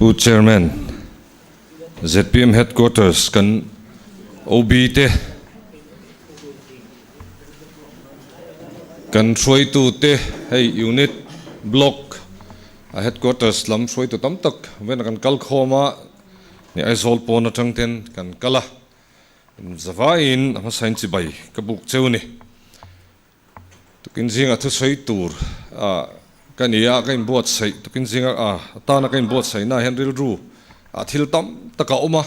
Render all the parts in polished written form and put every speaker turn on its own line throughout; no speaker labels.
Pu Chairman, zpm Headquarters kan OB te, kan hruaitu te, hei Unit, Block a Headquarters lam hruaitu tam tak vena kan kal khawm a, ni Aizawl pawn atang ten kan kal a, zavaiin a hmasain chibai ka buk cheu ni. Tukin zinga thusawi tur ka ni a, ka inbuatsaih tukin zinga atana ka inbuatsaihna hian rilru ah thil tam tak a awm a,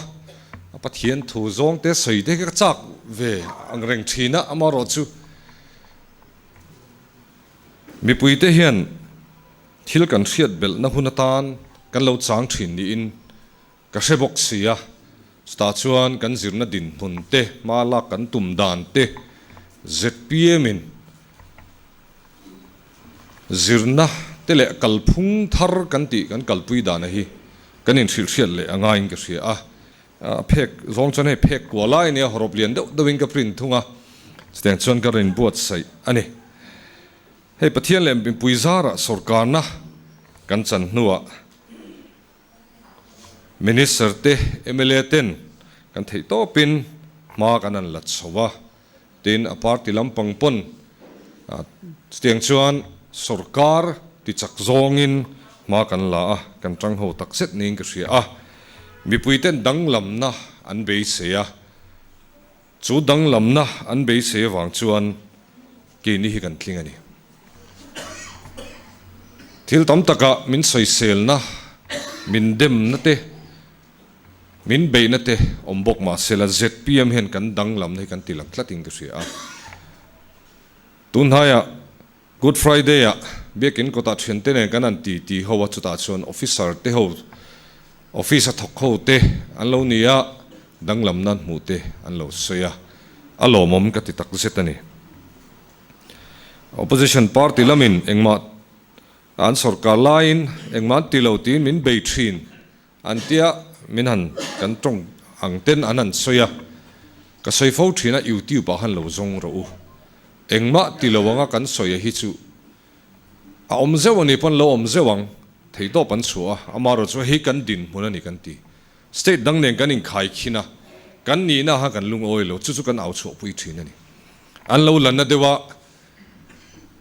a Pathian thu zawng te sawi te hi ka chak ve ang reng thin a, amaherawhchu mipui te hian thil kan hriat belhna hun atan kan lo chang thin niin ka hre bawk si a, chutah chuan kan zirna dinhmun te, hma lak kan tum dan te, zpm in zirna te leh kalphung thar kan tih kan kalpui dana hi kan inhrilhhriat leh a ngaiin ka hria a, a phek zawng chuan hei phek kua lai ania hawrawp lian deuh deuhin ka print thung a, chutiang chuan ka rawn inbuatsaih a ni. Hei Pathian leh mipui zarah sawrkarna kan chan hnuah. Minister te, mla ten kan theih tawpin hma kan han la chho a, tin a party lampang pawn chutiang chuan sorkar ti chak zawngin hma kan la a, kan tang ho tak zet niin ka hria a. Mipui ten danglamna an beisei a, chu danglamna an beisei avang chuan keini hi kan tling a ni. Thil tam takah min sawiselna, min demna te, min beihna te awm bawk mah sela zpm hian kan danglamna hi kan ti lang tlatin ka hria a. Tunhnaiah Good Friday-ah Biakin kawtah thiante nen kan han ti ti ho a, chutah chuan officer te ho, office a thawk ho te an lo ni a, danglamna an hmuh te an lo sawi a, a lawmawm ka ti takzet a ni. Opposition party lamin engmah an sorkar laiin engmah an ti lo tiin min bei thin an tia min han kan tawng ang ten an han sawi a, ka sawi fo thin a youtube ah han lo zawng rawh u. Engmah ti lo anga kan sawi a hi chu a awm zeuh a ni pawn lo awm zeuh ang, theihtawp an chhuah a, amaherawh chu hei kan dinhmun a ni kan ti. State dang nen kan inkhai khin a, kan nihna kha kan lungawi lo, chu chu kan au chhuahpui thin a ni. An lo lanna deuh a,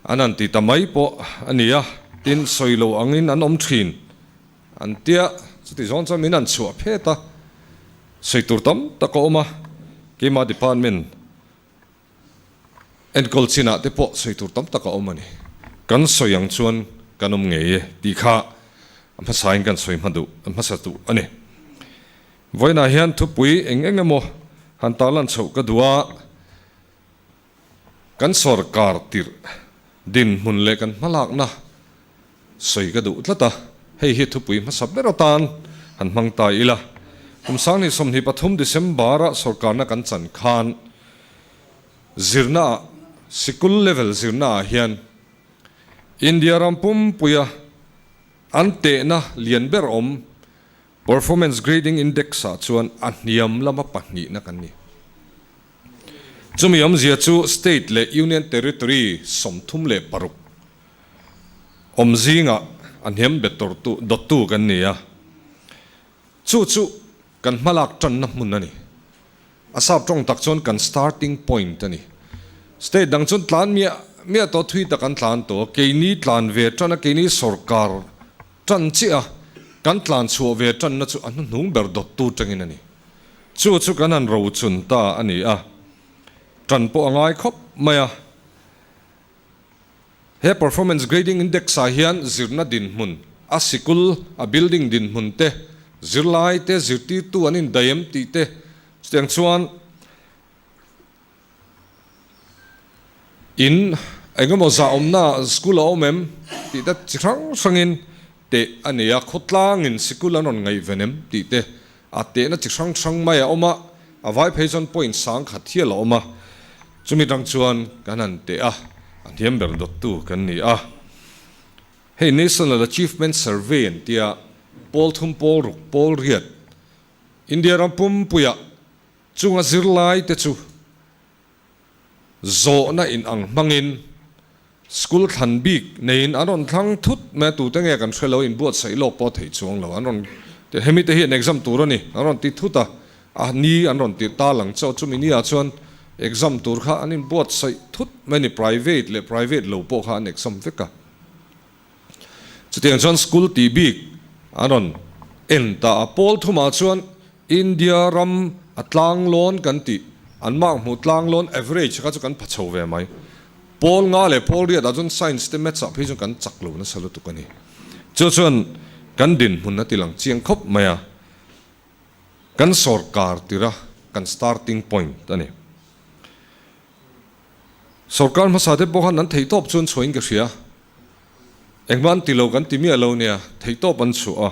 an han ti ta mai pawh a ni a, tin sawi lo angin an awm thin an tia, chuti zawng chuan min han chhuah phet a, sawi tur tam tak a awm a, keimah department Enkawl chinah te pawh sawi tur tam tak a awm a ni. Kan sawi ang chuan kan awm ngei e tih kha a hmasain kan sawi hma duh, a hmasa duh a ni. Vawiinah hian thupui eng eng emaw han tarlan chhoh ka duh a, kan sawrkar tirh dinhmun leh kan hmalakna sawi ka duh tlat a, hei hi thupui hmasa ber atan han hmang ta ila. Kum 2023 December-a sawrkarna kan chan khan zirnaah, sikul level zirnaah hian India ram pumpuia an tehna lian ber awm Performance Grading Index-ah chuan a hniam lama pahnihna kan ni. Chumi awmzia chu State leh Union Territory 36 awm zingah a hniam bet tawrtu dawttu kan ni a, chu chu kan hmalak tanna hmun a ni. A sap tawng tak chuan kan starting point a ni. State dang chuan tlan miah miah tawh thui tak an tlan tawh a, keini tlan ve tan a, keini sorkar tan chiah a, kan tlan chhuah ve tanna chu a hnuhnung ber dawttu tangin a ni. Chu chu kan han rochun ta a ni a, tan pawh a ngai khawp mai a. He Performance Grading Index ah hian zirna dinhmun, a sikul, a building dinhmun te, zirlai te, zirtirtu an indaih em tih te, chutiang chuan in engemaw zah awmna school a awm em tih te chi hrang hrangin teh a ni a, khawtlangin sikul an rawn ngaihven em tih te a tehna chi hrang hrang mai a awm a, a vai phei chuan point 10,000 hial a awm a, chumi tang chuan kan han teh a, a hniam ber dawttu kan ni a. Hei National Achievement Survey an tia, pawl thum pawl ruk pawl riat India ram pumpuiah chunga zirlai te chu Zawhna in ang hmangin school thlan bik neiin an rawn thlang thut mai a, tute nge kan hre lo, inbuatsaih lawk pawh theih chuang lo, an rawn Hemi te hi an exam tur a ni, an rawn ti thut a, a ni an rawn tirh ta lang chauh chumi ni ah chuan exam tur kha an inbuatsaih thut mai a ni, private leh private lo pawh kha an exam vek a. Chutiang chuan school tih bik an rawn en ta a, pawl thumah chuan India ram a tlanglawn kan tih, an mark hmuh tlanglawn average kha chu kan pha chho ve mai. Pawl nga leh pawl riatah chuan science te maths ah phei chuan kan chak lo nasa lutuk a ni. Chu chuan kan dinhmun a ti lang chiang khawp mai a, kan sawrkar tira kan starting point a ni. Sawrkar hmasa te pawh khan an theihtawp chuan chhuahin ka hria. Engmah an ti lo kan ti miah lo nia, theihtawp an chhuah a,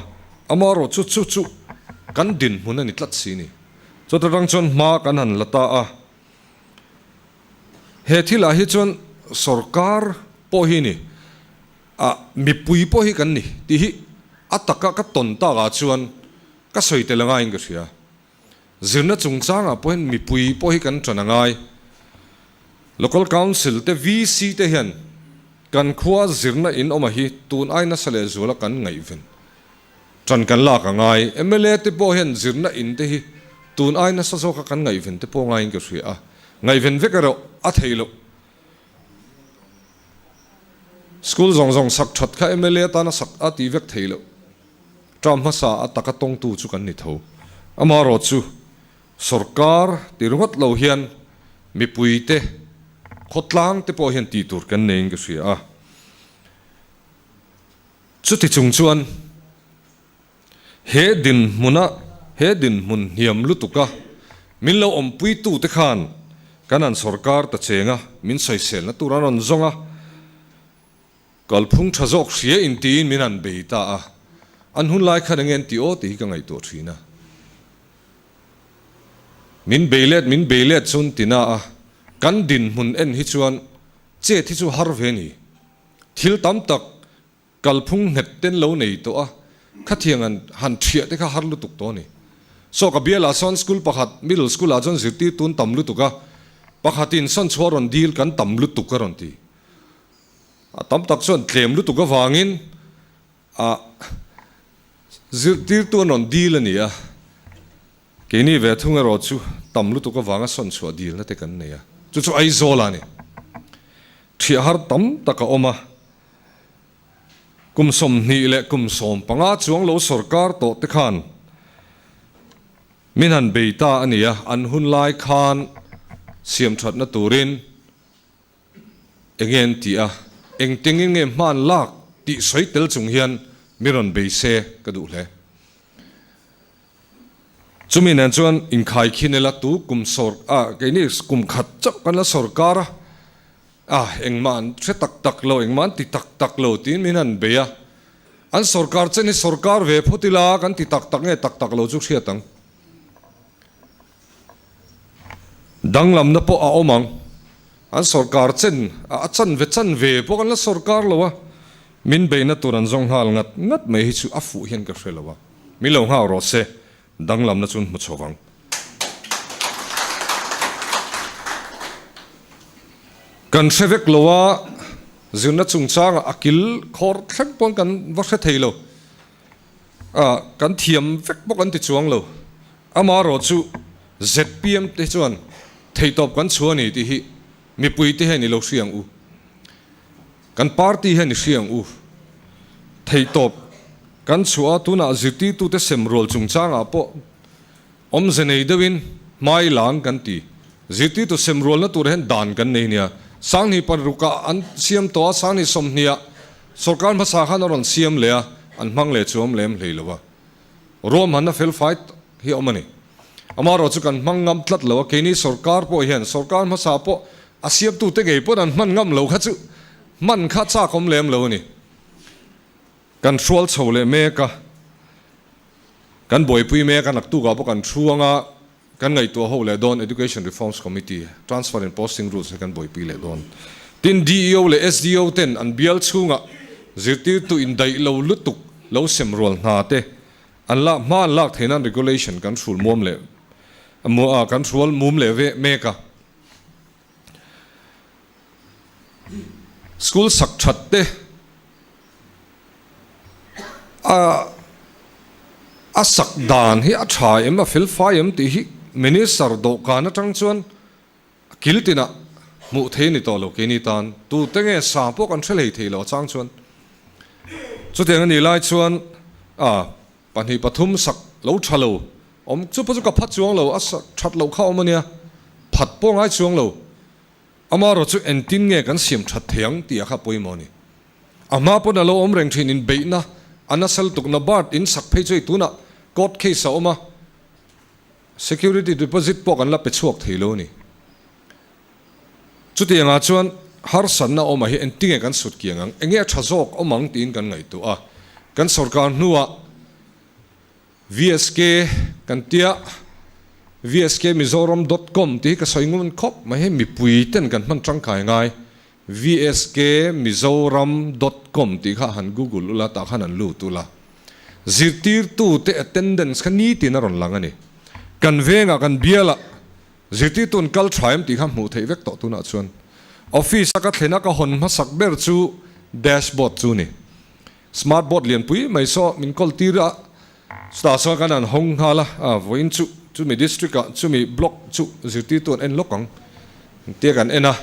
amaherawh chu chu chu kan dinhmun a ni tlat si ni. Chawt atang chuan hma kan han la ta a, he thilah hi chuan sawrkar pawh hi ni, ah mipui pawh hi kan ni tih hi a taka ka tawn takah chuan ka sawi tel angaiin ka hria. Zirna chungchangah pawhin mipui pawh hi kan ṭan a ngai. Local Council te VC te hian kan khua zirna in awm a hi tun ai nasa leh zuala kan ngaihven ṭan kan lak a ngai. Mla te pawh hian zirna in te hi tun ai nasa zawka kan ngaihven te pawh ngaiin ka hria a, ngaihven vek erawh a theih loh. School zawng zawng sak ṭhat kha mla atana sak a tih vek theih loh. Term hmasa a taka tawngtu chu kan ni tho. Amaherawh chu sorkar ti ringawt lo hian mipuite khawtlang te pawh hian tih tur kan neiin ka hria a. Chuti chung chuan he dinhmuna he dinhmun hniam lutuka min lo awmpuitute khan kan han sorkar ta cheng a, min sawiselna tur an rawn zawng a. Kalphung tha zawk hria in tiin min han bei ta a, an hun lai khan enge an ti aw tih hi ka ngaihtuah thin a. Min bei let min bei let chuan ti na a, kan dinhmun en hi chuan chet hi chu har ve ni. Thil tam tak kalphung nghet ten lo nei tawh a, khatiang an han thiah te kha har lutuk tawh a ni. Saw ka bialah sawn school pakhat middle school ah chuan zirtirtu an tam lutuk a, pakhatin sawn chhuah rawn dil kan tam lutuk a rawn ti. A tam tak chuan tlem lutuk avangin a zirtirtu an rawn dil a ni a, keini ve thung erawh chu tam lutuk avanga sawn chhuah dilna te kan nei a, chu chu Aizawl a ni. Thiah har tam tak a awm a, kum 20 leh kum 15 chuang lo sawrkar tawh te khan min han bei ta a ni a, an hun lai khan siam thatna turin Enge an ti a, engtengin nge hman lak tih sawi tel chung hian mi rawn bei se ka duh hle. Chumi nen chuan inkhai khin ila tu kum sawr a keini kum khat chauh kan la sawrkar a, a engmah an hre tak tak lo, engmah an ti tak tak lo tiin min han bei a, an sawrkar chen hi sawrkar ve phawt ila kan ti tak tak nge tak tak lo chu hriat ang. Danglamna pawh a awm ang. An sawrkar chen a chanve chanve pawh kan la sawrkar lo a, min beihna tur an zawng nghal ngat ngat mai hi chu a fuh hian ka hre lo a, min lo nghak rawh se, danglamna chu an hmu chho vang. Kan hre vek lo a, zirna chungchangah a kil khawr thleng pawn kan va hre thei lo. A, kan thiam vek bawk an ti chuang lo. Amaherawh chu zpm te chuan theihtawp kan chhuah a ni tih hi mipui te hian i lo hria ang u. Kan party hian i hria ang u. Theihtawp kan chhuah a, tunah zirtirtute sem rual chungchangah pawh Awmze nei deuhin hmai lang kan ti. Zirtirtu sem rualna tur hian dan kan nei nia. Sanghnih parukah an siam tawh a, sanghnih sawmhniah sawrkar hmasa khan a rawn siam leh a, an hmang leh chu awm lem hlei lo a. Ruahmanna fel fai tak hi a awm a ni. Amaherawh chu kan hmang ngam tlat lo a, keini sawrkar pawh hian sawrkar hmasa pawh a siamtute ngei pawn an hman ngam lo kha chu hman kha chak awm lem lo a ni. Kan hrual chho leh mek a. Kan buaipui mek a, naktukah pawh kan thu anga kan ngaihtuah ho leh dawn Education Reforms Committee, Transfer and Posting Rules hi kan buaipui leh dawn. Tin, DEO leh SDO ten an bial chhungah zirtirtu indaih lo lutuk lo sem rual hna te an lak hma an lak theih nan regulation kan hrul muam leh kan hrual mum leh ve mek a. School sak that te a. A sak dan hi a tha em, a felfai em tih hi Minister dawhkan atang chuan a kil tinah hmuh thei a ni tawh lo keini tan. Tute nge sa pawh kan hre hlei thei lo a chang chuan. Chutiang a nih lai chuan a 2 3 sak lo tha lo awm chu pawh chu ka phat chuang lo, a sak that loh kha awm a nia, phat pawh ngai chuang lo. Amaherawh chu engtin nge kan siam that thei ang tih a kha pawimawh a ni. A hma pawn a lo awm reng thin inbeihna a nasa lutuk NABARD in sak phei chu hei tunah court case a awm a, security deposit pawh kan la pe chhuak thei lo a ni. Chutiangah chuan harsatna awmah hi engtinge kan sut kiang ang, enge a tha zawk awm ang tiin kan ngaihtuah a, kan sorkar hnuah VSK kan tia vskmizoram dot com tih hi ka sawi ngun khawp mai hei mipui ten kan hman tangkai ngai vskmizoram dot com tih kha han google ula tah khan an lut ula zirtirtu te attendance kha nitin a rawn lang a ni kan vengah kan bialah zirtirtu an kal tha em tih kha hmuh theih vek tawh tunah chuan office a ka thlen a ka hawn hmasak ber chu dashboard chu ni. Smart board lianpui mai saw min kawl tir a, chutah chuan kan han hawng nghal a, a vawiin chu chumi district ah chumi block chu zirtirtu an en lawk ang tia kan en a,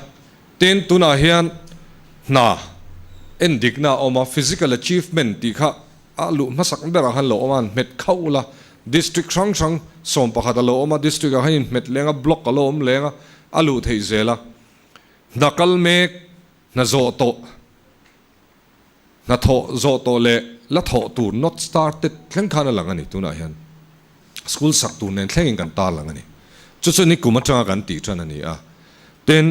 tin tunah hian hna en dikna a awm a, physical achievement tih kha a luh hmasak berah khan lo awm a, an hmet khauh ula, district hrang hrang 11 a lo awm a, district ah khan inhmet leng a, block a lo awm leng a, a luh theih zel a, hna kal mek, hna zawh tawh. Hnathawh zawh tawh leh la thawh tur not started thleng khan a lang a ni. Tunah hian school sak tur nen thlengin kan tar lang a ni. Chu chu nikum atanga kan tih tan a ni a. Tin,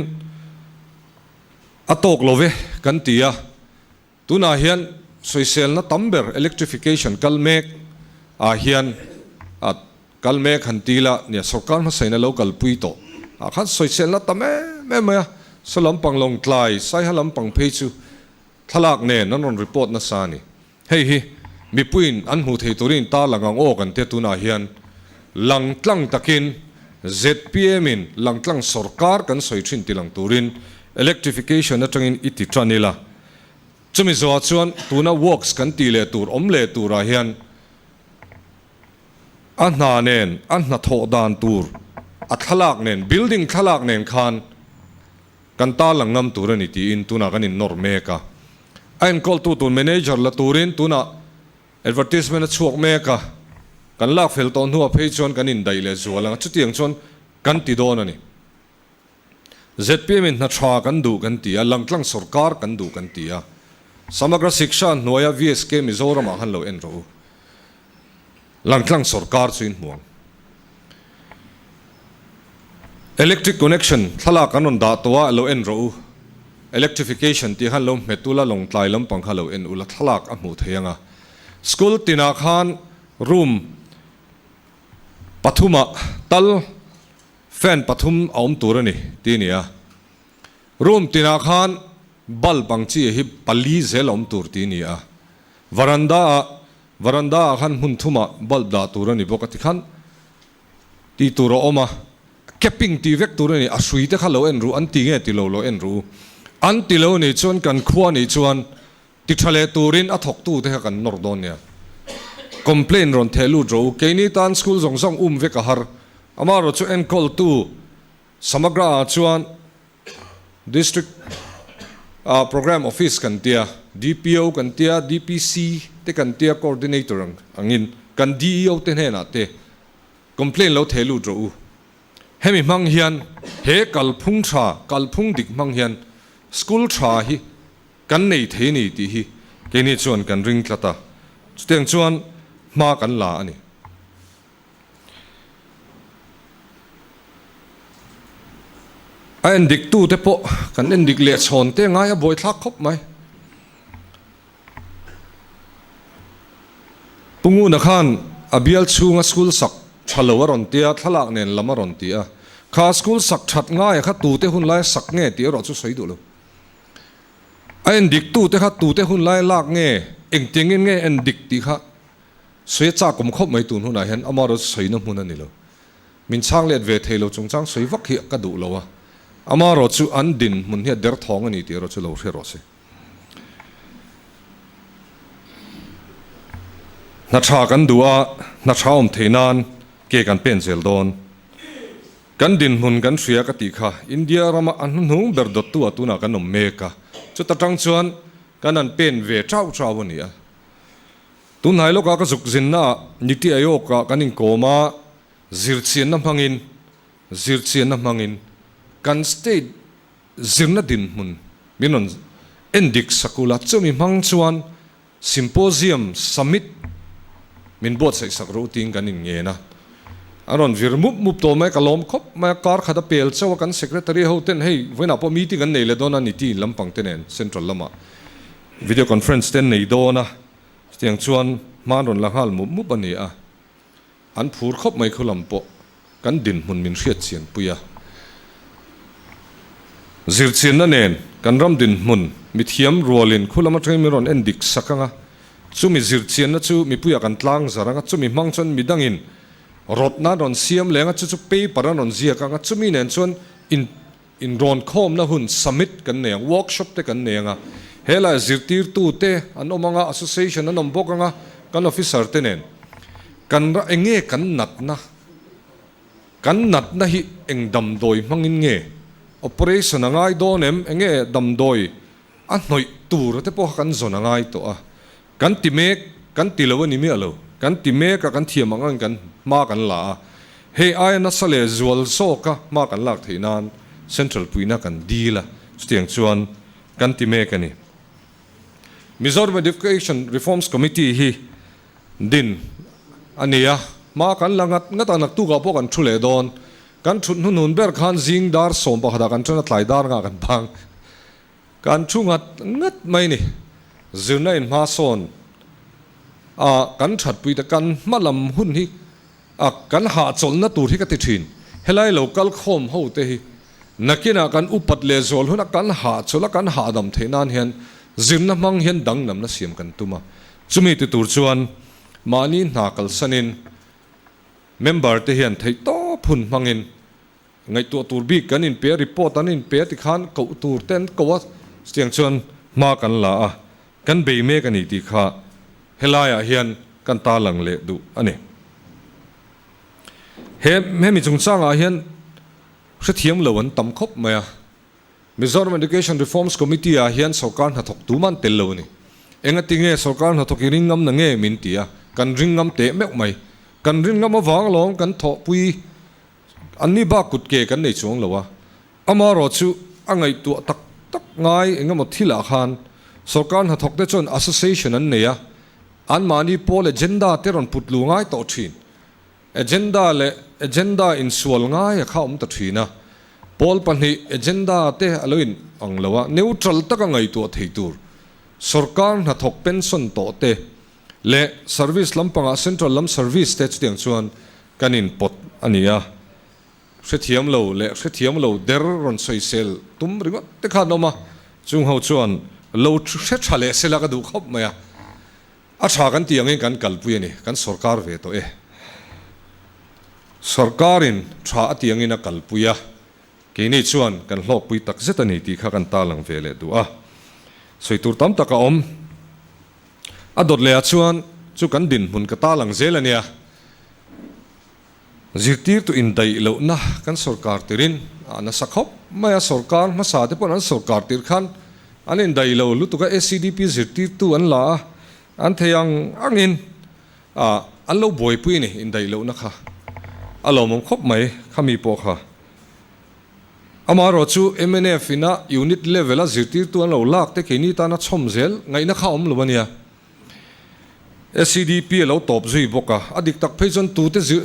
a tawk lo ve kan ti a. Tunah hian sawiselna tam ber electrification kal mek ah hian a kal mek han ti la nia sorkar hmasain a lo kalpui tawh ah khan sawiselna tam em em mai a. Saw lampang Lawngtlai, Saiha lampang phei chu Thlalak nen an rawn report nasa a ni. Hei hi mipuiin an hmuh thei turin tarlang ang aw kan tia tunah hian langtlang takin zpm in langtlang sorkar kan sawi thin ti lang turin electrification atangin i ti tan ila. Chumi zawhah chuan tuna works kan tih leh tur awm leh turah hian a hna nen a hnathawh dan tur a thlalak nen building thlalak nen khan Kan tarlang ngam tur a ni tiin tunah kan innawr mek a. A enkawltu tur manager la turin tunah advertisement a chhuak mek a. Kan lak fel tawh hnuah phei chuan kan indaih leh zual ang a, chutiang chuan kan ti dawn a ni. Zpm in hna tha kan duh kan ti a, langtlang sawrkar kan duh kan ti a. Samagra Shiksha hnuaia VSK Mizoramah khan lo en rawh u. Langtlang sawrkar chu in hmu ang. Electric connection thlalak an rawn dah tawh a, lo en rawh u. Electrification tih khan lo hmet ula, Lawngtlai lampang kha lo en ula, thlalak a hmuh thei ang a. School tinah khan room pathumah tal fan pathum a awm tur a ni tih a ni a. Room tinah khan bulb ang chi hi pali zel a awm tur tih a ni a. Varanda ah Varanda ah khan hmun thumah bulb dah tur a ni bawk a tikhan tih tur a awm a, capping tih vek tur a ni, a hrui te kha lo en ru an ti nge ti lo lo en ru an ti lo nih chuan kan khua nih chuan ti tha leh turin a thawk tu te kha kan nawr dawn nia. Complaint rawn theh lut rawh u, keini tan school zawng zawng um vek a har, amaherawh chu enkawl tu Samagra ah chuan District ah Programme Office kan tia, DPO kan tia, DPC te kan tia, Coordinator ang angin kan DEO te hnenah te complaint lo theh lut rawh u. Hemi hmang hian he kalphung tha, kalphung dik hmang hian school tha hi kan nei thei a ni tih hi keini chuan kan ring tlat a, chutiang chuan hma kan la a ni. A en dik tu te pawh kan en dik leh chhawn te ngai a buai thlak khawp mai. Pu Nguna khan a bial chhunga school sak tha lo a rawn tia, thlalak nen lam a rawn ti a. Kha school sak that ngaia kha tute hun laia sak nge tih erawh chu sawi duh lo. A en dik tu te kha tute hun laia lak nge, engtiangin nge en dik tih kha Sawi a chak awm khawp mai tun hunah hian amaherawh chu sawina hmun a ni lo. Min chhang let ve thei lo chungchang sawi vak hi ka duh lo a, amaherawh chu an dinhmun hi a derthawng a ni tih erawh chu lo hre rawh se. Hna tha kan duh a, hna tha awm theih nan ke kan pen zel dawn. Kan dinhmun kan hria ka tih kha India rama a hnuhnung ber dawttu ah tunah kan awm mek a, chuta tang chuan kan han pen ve chau chau a ni a. Tunhnai lawkah ka zuk zinna ah Niti Aayog ah kan inkawm a, zirchianna hmangin zirchianna hmangin kan state zirna dinhmun min rawn endik sak ula, chumi hmang chuan Symposium Summit min buatsaih sak rawh u tiin kan inngen a. A rawn vir mup mup tawh mai a, ka lawm khawp mai a, kar khat a pel chauh a, kan Secretary ho ten hei vawiinah pawh meeting an nei leh dawn a ni tiin lampang te nen Central lamah Video Conference te an nei dawn a, chutiang chuan hma an rawn la nghal mup mup a ni a. An phur khawp mai khu lam pawh kan dinhmun min hriat chian pui a. Zirchianna nen kan ram dinhmun mithiam rualin khu lam atangin min rawn en dik sak ang a, chumi zirchianna chu mipuiah kan tlang zar ang a, chumi hmang chuan midangin rawtna an rawn siam leng a, chu chu paper an rawn ziak ang a, chumi nen chuan in Inrawn khawmna hun summit kan nei ang, workshop te kan nei ang a, helaiah zirtirtu te an awm ang a, association an awm bawk ang a, kan officer te nen kan ra eng nge kan natna, kan natna hi eng damdawi hmangin nge operation a ngai dawn em, eng nge damdawi a hnawih tur te pawh kha kan zawn a ngai tawh a, Kan ti mek, kan ti lo a ni miah lo. Kan ti mek a, kan thiam ang angin kan hma kan la a. Hei aia nasa leh zual zawka hma kan lak theih nan Central puihna kan dil a, chutiang chuan kan ti mek a ni. Mizoram Education Reforms Committee hi din a ni a, hma kan la ngat ngat a, naktukah pawh kan thu leh dawn. Kan thut hnuhnun ber khan zing dar 11 ah kan ṭan a, tlai dar ngah kan bang. Kan thu ngat ngat mai ni. Zirna in hma sawn a kan thatpui te kan hma lam hun hi a kan hahchawlhna tur hi ka ti thin. Helai lo kal khawm ho te hi nakinah kan upat leh zual huna kan hahchawlh a kan hahdam theih nan hian zirna hmang hian danglamna siam kan tum a. Chumi ti tur chuan mahni hna kalsanin member te hian theihtawp hun hmangin Ngaihtuah tur bik kan inpe a, report an inpe a tikhan koh tur te an ko a, chutiang chuan hma kan la a, kan bei mek a ni tih kha helaiah hian kan tarlang leh duh a ni. He hemi chungchangah hian hrethiam lo an tam khawp mai a, Mizoram Education Reforms Committee ah hian sorkar hnathawk tum an tel lo a ni. Engati nge sorkar hnathawk i ring ngam na nge min ti a, kan ring ngam teh meuh mai. Kan rin ngam avang alawm kan thawhpui Anni bak kut ke kan nei chuang lo a, amarawh chu a ngaihtuah tak tak ngai eng emaw thilah khan sorkar hnathawk te chuan association an nei a, anmahni pawl agenda te rawn put lu ngai tawh thin. Agenda leh agenda insual ngai a kha awm ta thin a, pawl pahnih agenda te a lo in ang lo a, neutral taka ngaihtuah thei tur sorkar hnathawk pension tawh te leh service lampangah central lam service te chutiang chuan kan inpawt a ni a, hrethiam lo leh hrethiam lo der rawn sawisel tum ringawt te khan awm a, chung ho chuan lo hre tha leh sela ka duh khawp mai a, a tha kan tih angin kan kalpui a ni, kan sawrkar ve tawh e. Sawrkarin tha a tih angin a kalpui a, keini chuan kan hlawkpui tak zet a ni tih kha kan tarlang ve leh duh a, sawi tur tam tak a awm. A dawt leh ah chuan chu kan dinhmun ka tarlang zel a nia. Zirtirtu indaih lohna kan sawrkar tirin a nasa khawp mai a, sawrkar hmasa te pawh an sawrkar tir khan an indaih lo lutuk a, SEDP zirtirtu an la a, an thei ang angin an lo buaipui a ni indaih lohna kha a lawmawm khawp mai khami pawh kha. Amaherawh chu mnf ina unit level a zirtirtu an lo lak te keini tana chhawm zel ngaihna kha a awm lo a nia. SEDP a lo tawp zui bawk a, a dik tak phei chuan tute zir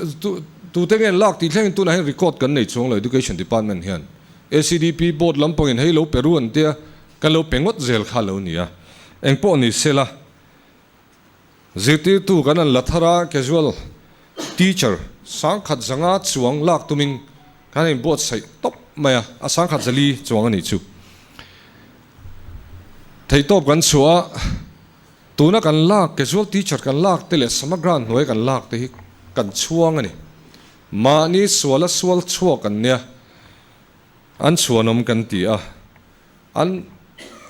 tute nge an lak tih thlengin tunah hian record kan nei chuang lo Education Department hian. SEDP board lampangin hei lo pe ru an tia kan lo pe ngawt zel kha a lo ni a. Engpawh ni sela zirtirtu kan an la thar a, casual teacher sangkhat zanga chuang lak tumin kan inbuatsaih tawp mai a, a sangkhat zali chuang a nih chu. Theihtawp kan chhuah a, tuna kan lak, casual teacher kan lak te leh samagra hnuai kan lak te hi kan chhuang a ni. Mahni suala sual chhuak an nia, an chhuanawm kan ti a, an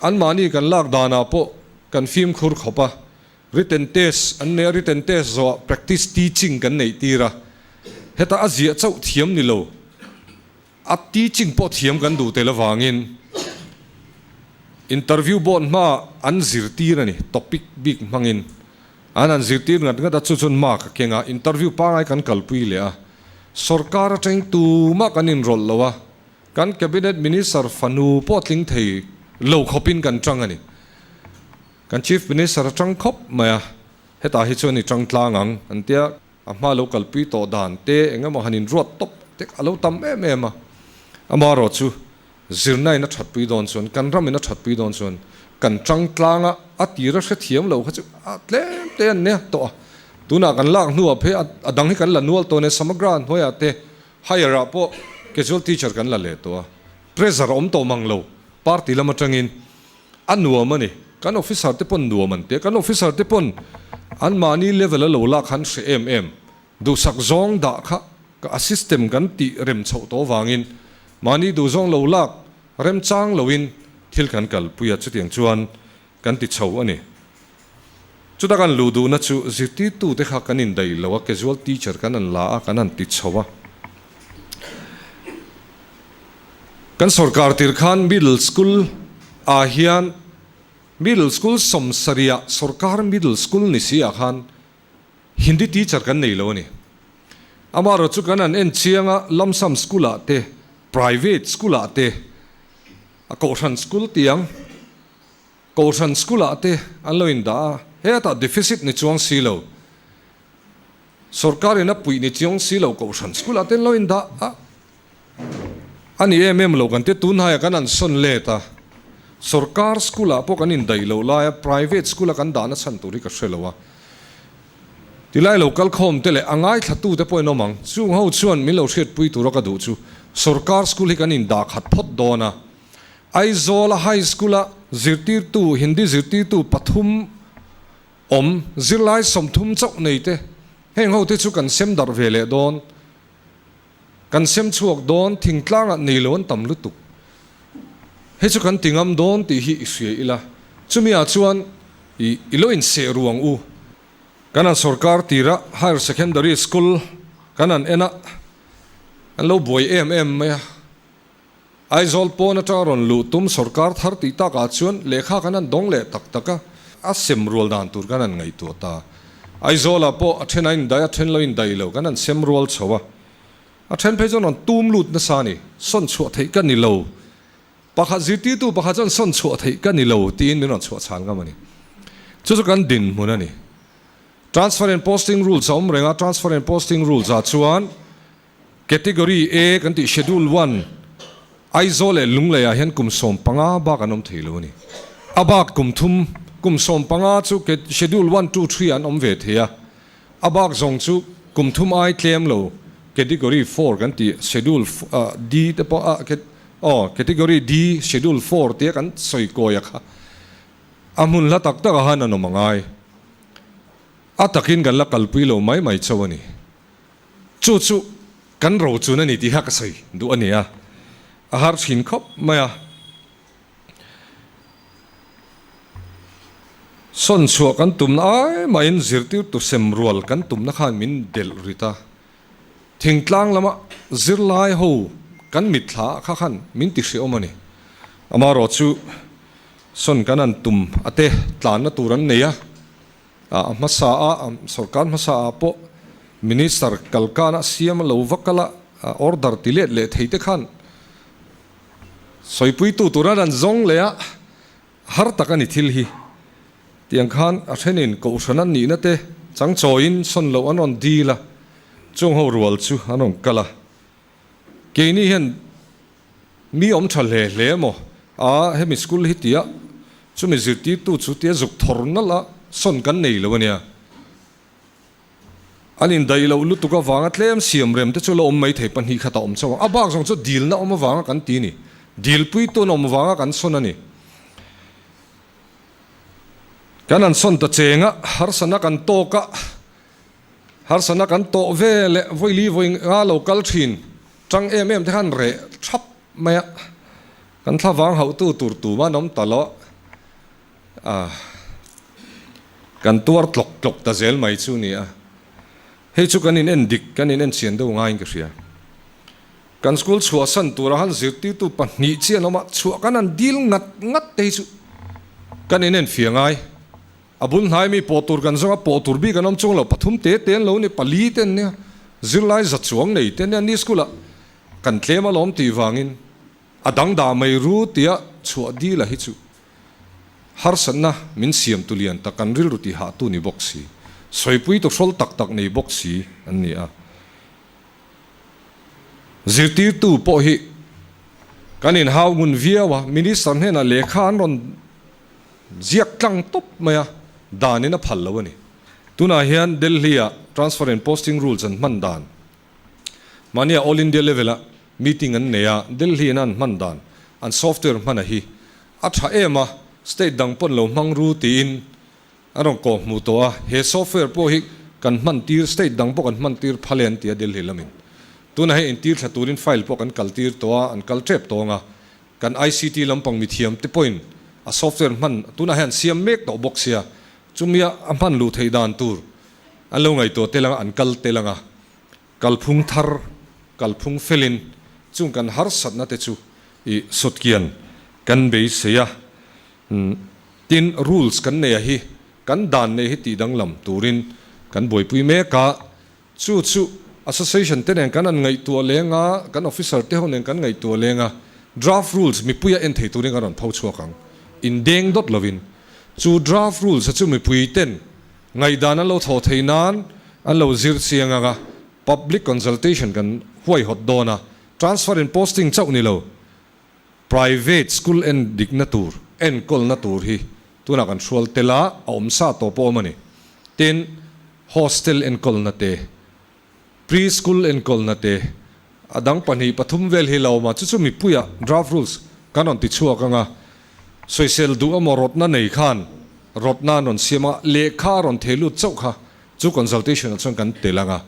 anmahni kan lak danah pawh kan fimkhur khawp a. Written test an nei a, written test zawhah practice teaching kan neih tir a, heta a ziah chauh thiam ni lo, a teaching pawh thiam kan duh tel avangin interview board hmaah an zirtir a ni, topic bik hmangin an han zirtir ngat ngat a, chu chuan mark a keng a, interview pangai kan kalpui leh a, sorkar atangin tumah kan inrawlh lo a, kan cabinet minister fanu pawh tling thei lo khawpin kan tang a ni. Kan Chief Minister a tang khawp mai a, hetah hi chuan i tang tlang ang an tia, a hma lo kalpui tawh dan te eng emaw han inruat tawp te a lo tam em em a. Amaherawhchu zirna in a thatpui dawn chuan, kan ram in a thatpui dawn chuan kan tang tlang a, a tir a hrethiam lo kha chu a tlem te an nia tawh a. Tunah kan lak hnuah phei a dang hi kan la nual tawh nia, Samagra hnuaiah te higher ah pawh casual teacher kan la leh tawh a, pressure a awm tawh mang lo party lam atangin. A nuam a ni. Kan officer te pawn nuam an ti a, kan officer te pawn anmahni level a lo lak khan hre em em. Duhsak zawng dah kha a system kan tih rem chhoh tawh avangin mahni duhzawng lo lak remchang loin thil kan kalpui a, chutiang chuan kan ti chho a ni. Chuta kan luh duhna chu zirtirtute kha kan indaih lo a, casual teacher kan han la a, kan han ti chho a. Kan sorkar tir khan middle school ah hian middle school sawmsarih ah sorkar middle school ni si ah khan Hindi teacher kan nei lo a ni. Amaherawhchu kan han en chiang a, lump sum school ah te, private school ah te, a kohhran school tiang, Kohhran school ah te an lo indah a, hetah deficit ni chuang si lo, sorkar in a puih ni chiang si lo kohhran school ah te an lo indah a, a ni em em lo kan tia tunhaiah kan han sawn let a, sorkar school ah pawh kan indaih loh lai a private school a kan dahna chhan tur hi ka hre lo a, tilai lo kal khawm te leh a ngaithla te pawh in awm ang, chung ho chuan min lo hriatpui tura ka duh chu sorkar school hi kan indah khat phawt dawn a. Aizawla High School-a zirtirtu, Hindi zirtirtu pathum awm, zirlai 30 chauh nei te, heng ho te chu kan sem darh ve leh dawn, kan sem chhuak dawn, thingtlangah nei lo an tam lutuk. Hei chu kan ti ngam dawn tih hi i hria ila, chumi ah chuan i i lo inseh ru ang u. Kan han sorkar tira Higher Secondary School kan han en a, an lo buai em em mai a. Aizawl pawn atanga rawn luh tum sorkar thar tih takah chuan lehkha kan han dawng leh tak tak a, a sem rual dan tur kan han ngaihtuah ta. Aizawlah pawh a then a indaih a then lo indaih lo kan han sem rual chho a, a then phei chuan rawn tum lut nasa a ni, sawn chhuah theih ka ni lo, pakhat zirtirtu pakhat chuan sawn chhuah theih ka ni lo tiin min rawn chhuah chhan ngam a ni. Chu chu kan dinhmun a ni. Transfer and posting rules a awm reng a, transfer and posting rules ah chuan Category A kan tih Schedule One, Aizawl leh Lunglei ah hian kum 15 bak an awm thei lo a ni. A bak kum thum, kum 15 chu Schedule One, Two, Three ah an awm ve thei a. A bak zawng chu kum thum ai tlem lo Category Four kan tih Schedule D te pawh a aw Category D Schedule Four tia kan sawi kawi a kha a hmun hla tak tak ah han an awm a ngai. A takin kan la kalpui lo mai mai chauh a ni. Chu chu kan rochun a ni tih kha ka sawi duh a ni a, a har thin khawp mai a. Sawn chhuah kan tumna ai mahin zirtirtu sem rual kan tumna khan min delh rit a, thingtlang lama zirlai ho kan mitthla ah kha khan min ti hreawm a ni. Amaherawh chu sawn kan han tum a te tlanna tur an nei a. A hmasa a, sorkar hmasa ah pawh Minister kalkan a siam a lo va kal a, order ti let leh thei te khan sawipuitu tur an an zawng leh a, har tak a ni thil hi. Tiang khan a thenin kohhran an nihna te changchawiin sawn loh an rawn dil a, chung ho rual chu an rawn kal a. Keini hian Mi awm tha hle hle maw? A, hemi school hi tia chumi zirtirtu chu tia zuk thawr nalh a, sawn kan nei lo a nia. An indaih loh lutuk avanga tlem siam rem te chu la awm mai thei pahnih khat a awm chauh ang. A bak zawng chu dilna awm avanga kan ti a ni. Dilpuitu an awm avanga kan sawn a ni. Kan han sawn ta cheng a, harsana kan tawk a, harsana kan tawh ve leh vawi li vawi nga lo kal thin. Tang em em te khan reh thap mai a, kan thlavang hauhtu tur tum an awm ta lo a. Kan tuar tlawk tlawk ta zel mai chu ni a. Hei chu kan in en dik, kan in en chian deuh ngaiin ka hria. Kan school chhuahsan tura han zirtirtu pahnih chi an awm a, chhuah kan han dil ngat ngat te hi chu kan in en fia ngai. A bul hnai mi pawh tur kan zawng a, pawh tur bik an awm chuang lo, pathum te te an lo ni, pali te an nia, zirlai za chuang nei te an nia, ni school ah kan tlem alawm tih vangin a dang dah mai ru tia chhuah dil a hi chu harsatna min siam tu lian tak kan rilru tih hah tu ni bawk si, sawipui tu hrawl tak tak nei bawk si an ni a. Zirtirtu pawh hi kan inhau ngun viau a, Minister hnenah lehkha an rawn ziak tlang tawp mai a, danin a phal lo a ni. Tunah hian Delhi-ah Transfer and Posting Rules an hman dan, mahnia All India level-a meeting an nei a, Delhi-in an hman dan, an software hmana hi a tha em a, state dang pawn lo hmang ru tiin A rawn kawh hmuh tawh a, he software pawh hi kan hman tir, state dang pawh kan hman tir phal e an ti a Delhi lamin. Tunah hei intir thla turin file pawh kan kal tir tawh a, an kal tep tawng a, kan ICT lampang mithiam te pawhin a software hman tunah hian an siam mek tawh bawk sia, chumia a hman luh theih dan tur an lo ngaihtuah tel anga an kal tel anga kalphung thar, kalphung felin chung kan harsatna te chu i sawtkian kan beisei a. Tin, rules kan nei a hi, kan dan nei hi tih danglam turin kan buaipui mek a, chu chu association te nen kan han ngaihtuah leng a, kan officer te ho nen kan ngaihtuah leng a, draft rules mipuia en thei turin kan rawn pho chhuak ang, indeng dawt lovin. Chu draft rules a chu mipui ten ngaihdan an lo thawh thei nan an lo zir chiang ang a, public consultation kan huaihawt dawn a, transfer in posting chauh ni lo, Private school en dikna tur, enkawlna tur hi tunah kan hrual tel a, a awm sa tawh pawh awm a ni. Tin, hostel enkawlna te, pre school enkawlna te, a dang pahnih pathum vel hi la awm a, chu chu mipuiah draft rules kan rawn ti chhuak ang a, sawisel duh emaw rawtna nei khan rawtna an rawn siam a, lehkha a rawn thei lut chauh kha chu consultation ah chuan kan tel ang a,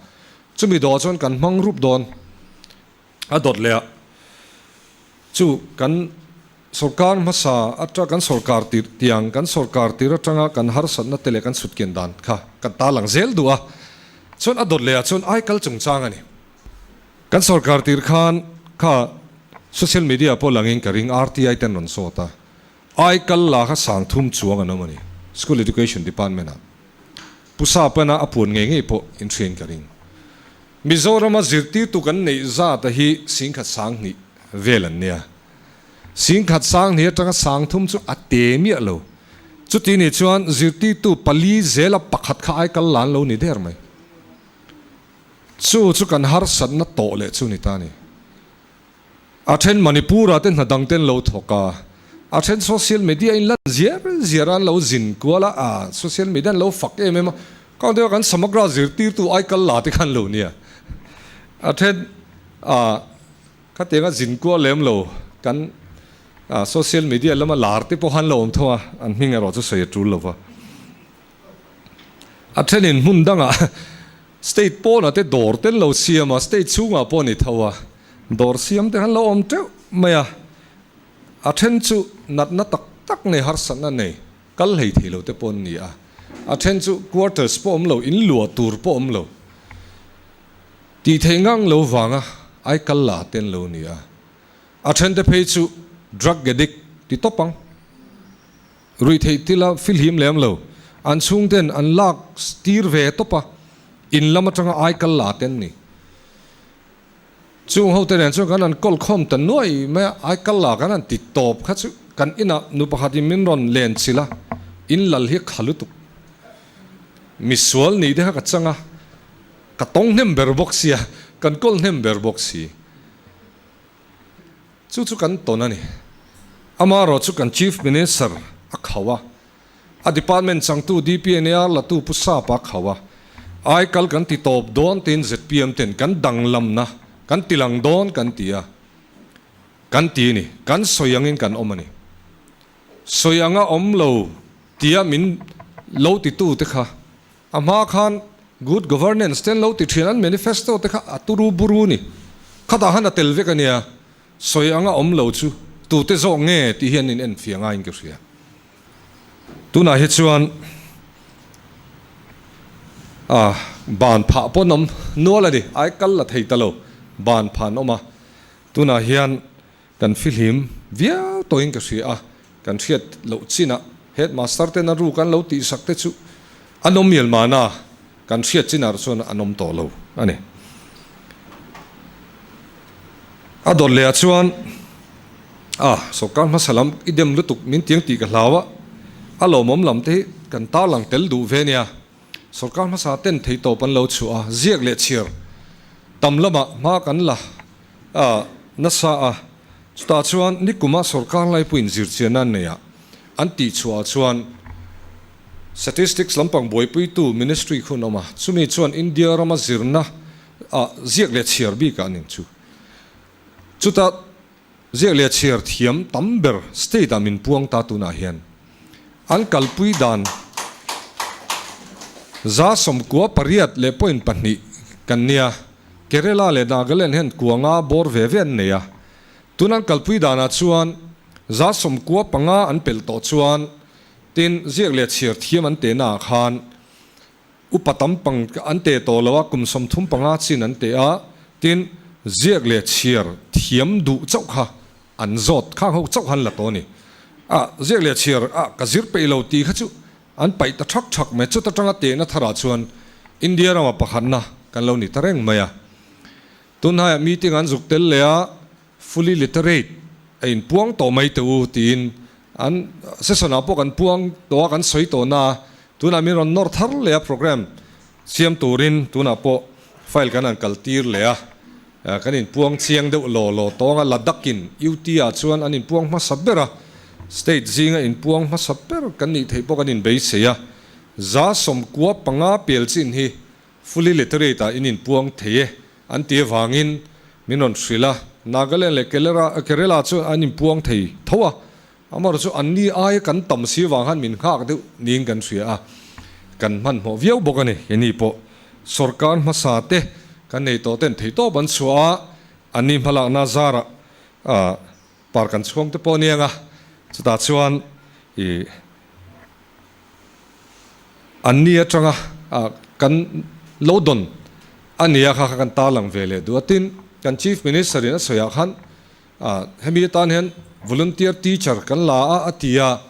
chumi dawhah chuan kan hmang rup dawn. A dawt leh a, chu kan sorkar hmasa atang kan sorkar tir tiang kan sorkar tir atanga kan harsatna te leh kan chhutkian dan kha kan tarlang zel duh a, chuan a dawt leh ah chuan aikal chungchang a ni. Kan sorkar tir khan kha social media pawh langin ka ring RTI ten rawn sawt a, aikal la kha sang thum chuang an awm a ni School Education Department ah. Pu Sapana a puan ngei ngei pawh inhriain ka ring. Mizorama zirtirtu kan neih zata hi singkhat sanghnih vel an nia. Singkhat sanghnih atanga sangthum chu a te miah lo. Chuti nih chuan zirtirtu pali zela pakhat kha ai kal lan lo ni der mai. Chu chu kan harsatna tawh leh chu ni ta ni. A then Manipur-ah te hna dang ten lo thawk a, a then social media in lan ziar ziar a an lo zin kual a, a social media an lo fak em em a, kang deuh a kan Samagra zirtirtu ai kal la te khan lo nia. A then a khatianga zin kual lem lo kan social media lama lar te pawh khan lo awm tho a, an hming erawh chu sawi a tul lo va. A thenin hmun dangah State pawnah te dawr te an lo siam a, state chhungah pawh a ni tho a, dawr siam te khan lo awm teuh mai a, a then chu natna tak tak nei harsatna nei kal hlei thei lo te pawh an ni a, a then chu quarters pawh awm lo, in luah tur pawh awm lo, tih theih ngang lo vanga ai kal la te an lo ni a, a then te phei chu drug addict ti tawp ang. Ruihtheih tila filhim lem lo, an chhungten an lak tir ve tawp a, in lam atanga ai kal la te an ni. Chung hote nen chuan kan han kawl khawm ta nuai mai a, ai kal la kan han ti tawp kha chu kan inah nu pakhatin min rawn len chilh a, in lal hi a kha lutuk. Misual nih te kha ka chang a, ka tawng hnem ber bawk sia, kan kawl hnem ber bawk si. Chu chu kan tawn a ni. Amaherawh chu kan Chief Minister a khauh a, a department changtu DPNAR latu Pu Sapa a khauh a, aikal kan ti tawp dawn tiin zpm ten kan danglamna kan ti lang dawn kan ti a, kan ti a ni. Kan sawi angin kan awm a ni. Sawi anga awm lo tia min lo titu te kha A hma khan good governance te an lo ti thin, an manifesto te kha a turu buru ni. Khatah han a tel vek a nia, sawi anga awm lo chu tute zawk nge tih hi an in enfiah ngaiin ka hria. Tunah hi chuan A ban phah pawn awm nual a ni, ai kal la thei ta lo, ban phah an awm a. Tunah hian kan fihlim viau tawhin ka hria a, kan hriat loh chinah headmaster ten a ruk an lo tihsak te chu an awm mial mahna kan hriat chinah chuan an awm tawh lo a ni. A dawt leh ah chuan a sawrkar hmasa lam i dem lutuk min tiang tih ka hlau a, a lawmawm lam te hi kan tarlang tel duh ve nia. Sawrkar hmasa ten theitawp an lo chhuah a, ziak leh chhiar tam lamah hma kan la a nasa a, chutah chuan nikuma sawrkar laipuiin zirchianna an nei a, an tihchhuah ah chuan Statistics lampang buaipuitu Ministry khu an awm a, chumi chuan India rama zirna ah ziak leh chhiar bikah an inchu. Chuta ziak leh chhiar thiam tam ber state ah min puang ta tunah hian an kalpui dan 98.2 kan nia, Kerala leh Nagaland hian kua nga bawr ve ve an nei a, tun an kalpui danah chuan 95 an pelh tawh chuan tin ziak leh chhiar thiam an tehna ah khan Upa tam pang an teh tawh lo a, kum 35 chin an teh a, tin, ziak leh chhiar thiam duh chauh kha an zawt, khang ho chauh kha an la tawh a ni. A, ziak leh chhiar a ka zir peih lo tih kha chu an paih ta thak thak mai, chuta tanga tehna tharah chuan India rama pakhatna kan lo ni ta reng mai a. Tunhnaiah meeting an zuk tel leh a, Fully literate a inpuang tawh mai teh u tiin an session ah pawh kan puang tawh a, kan sawi tawh na a, tunah min rawn nawr thar leh a program siam turin tunah pawh file kan han kal tir leh a, kan inpuang chiang deuh law law tawng a, Ladakh in UT ah chuan an inpuang hmasa ber a, state zinga inpuang hmasa ber kan nih theih pawh kan inbeisei a, 95 pel chin hi Fully literate ah in inpuang thei e an ti avangin min rawn hrilh a, Nagaland leh Kerala chu an inpuang thei tho a, amaherawh chu anni aia kan tam si avang khan min nghak deuh niin kan hria a, kan hmanhmawh viau bawk a ni. Keini pawh sawrkar hmasa te kan nei tawh ten theitawp an chhuah a, anni hmalakna zarah par kan chhuang te pawh a niang a, chutah chuan ih. Anni atanga kan lo dawn a nia kha kha kan tarlang ve leh duh a. Tin, kan Chief Minister in a sawiah khan hemi atan hian volunteer teacher kan la a a ti a,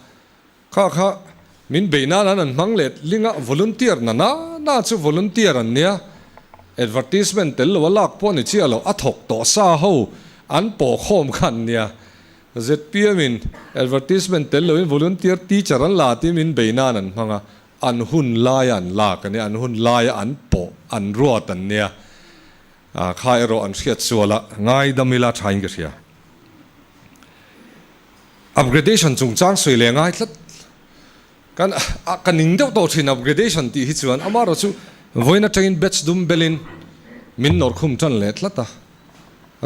kha kha min beih nan an an hmang leh ling a, volunteer na na na chu volunteer an nia, advertisement tel lo a lak pawh a ni chiah lo, a thawk tawh sa ho an pawh khawm kha an nia. Zpm in advertisement tel loin volunteer teacher an la tih min bei nan an hmang a, an hun laia an lak a nia, an hun laia an pawh, an ruat an nia, kha erawh an hriat sual a, ngaidam ila tha in ka hria. Upgradation chungchang sawi leh ngai tlat. Kan a ka ning deuh tawh thin upgradation tih hi chuan amaherawh chu vawiin atangin batch dum belin min nawr khum tan leh tlat a,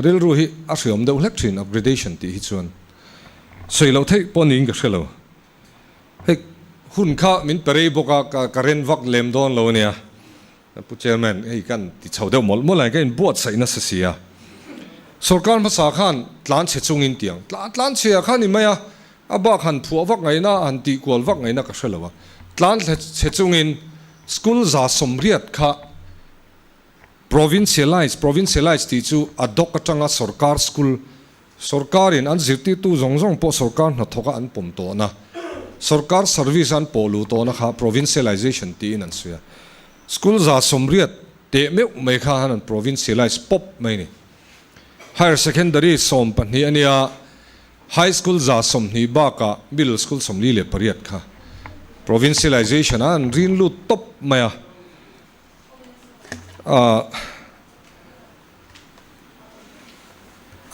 rilru hi a hriawm deuh hlek thin upgradation tih hi chuan sawi loh theih pawh niin ka hre lo. Hei hun kha min pe rei bawk a ka ka ren vak lem dawn lo ania. Pu Chairman, hei kan ti chho deuh mawlh mawlh a, ka inbuatsaih nasa si a. Sorkar hmasa khan tlan chhe chungin tiang tlan tlan chhe ah khan i mai a, a bak han phuah vak ngaihna, han tih kual vak ngaihna ka hre lo a. Tlan chhe chungin school 180 kha provincialize, provincialize tih chu a dock atanga sorkar school Sorkarin an zirtirtu zawng zawng pawh sorkar hnathawka an pawm tawhna, sorkar service a an pawh luh tawhna kha provincialization tiin an sawi a. School 180 teh meuh mai kha han an provincialize pawp mai a ni. Higher Secondary 12 a nia, High School 120 bakah Middle School 48 kha provincialization a an rin lut tawp mai a.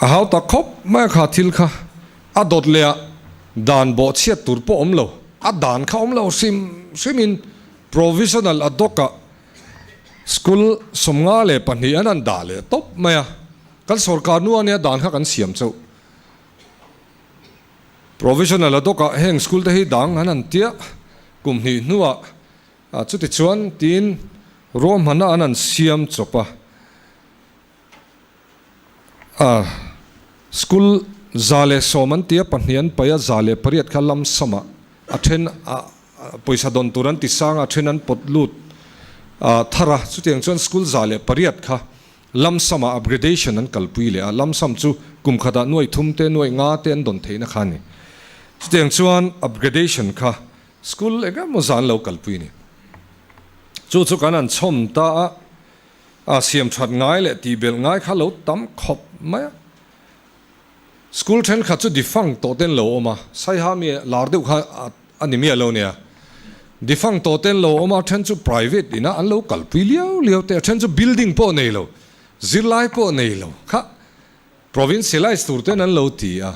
A hau tak khawp mai a kha thil kha a dawt leh a dan bawh chhiat tur pawh awm lo, a dan kha awm lo hrim hrim in provisional ad hoc ah school 52 an an dah leh tawp mai a, kan sorkar nu ania dan kha kan siam chauh. Provisional ad hoc ah heng school te hi dang an an tia kum hnih hnuah Chutichuan tiin ruahmanna an an siam chawp a, a school 110 an ti a, pahnih an paih a, 108 kha lam samah a then a pawisa dawn tur an ti sang a, a then an pawt lut. thar a, chutiang chuan school 108 kha lump sum ah upgradation an kalpui leh a, lump sum chu kum khatah nuaih thum te nuaih nga te an dawn theihna kha a ni. Chutiang chuan upgradation kha school eng emaw zan lo kalpui a ni. Chu chu kan han chhawm ta a, a siam that ngai leh tihbelh ngai kha lo tam khawp mai a. School thenkhat chu defunct tawh ten lo awm a, Saiha mi lar deuh kha a ni miah lo nia. Defunct tawh ten lo awm a, then chu private ina an lo kalpui liau liau te, a then chu building pawh nei lo, zirlai pawh nei lo kha provincialize tur ten an lo ti a.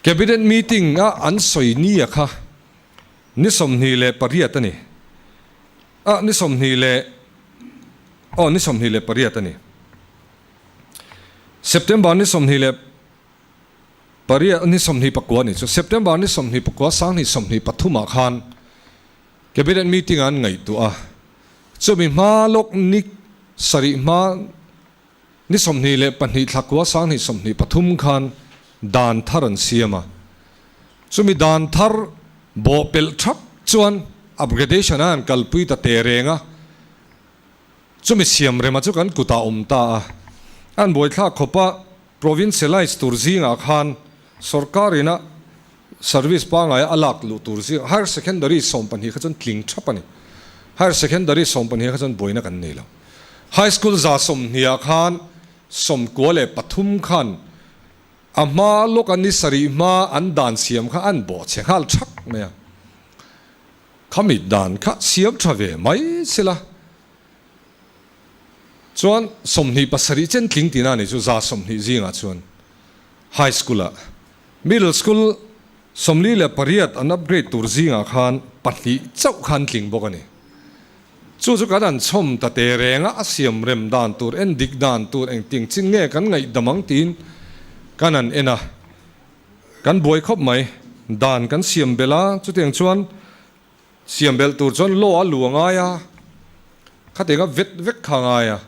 Cabinet meeting a an sawi nia kha ni 28 a ni. A ni sawmhnih leh aw ni 28 a ni. September ni 28 ni 29 ni chu September ni 29 2023 ah khan Cabinet meeting ah an ngaihtuah a, chumi hma lawk ni sarih hma ni 22 thla kua 2023 khan dan thar an siam a, chumi dan thar bawhpelh thap chuan upgradation a an kalpui ta teh reng a. Chumi siam rema chu kan kutah awm ta a, an buaithlak khawpa provincialise tur zingah khan sorkar ina service pangaia a lak luh tur zingah higher secondary 12 kha chuan tling thap a ni. Higher secondary 12 kha chuan buaina kan nei lo. High school 120 ah khan 93 khan a hma lawka ni sarih hma an dan siam kha an bawh chhe nghal thak mai a. Khami dan kha siam tha ve mai sela chuan 27 chen tling tina ni chu 120 zingah chuan high school ah middle school 48 an upgrade tur zingah khan pahnih chauh khan tling bawk a ni. Chu chu kan an chhawm ta te reng a, a siam rem dan tur en dik dan tur engting chin nge kan ngaihdam ang tiin kan an en a. Kan buai khawp mai. Dan kan siam belh a, chutiang chuan siam belh tur chuan law a lu a ngai a, khatianga vet vek kha a ngai a.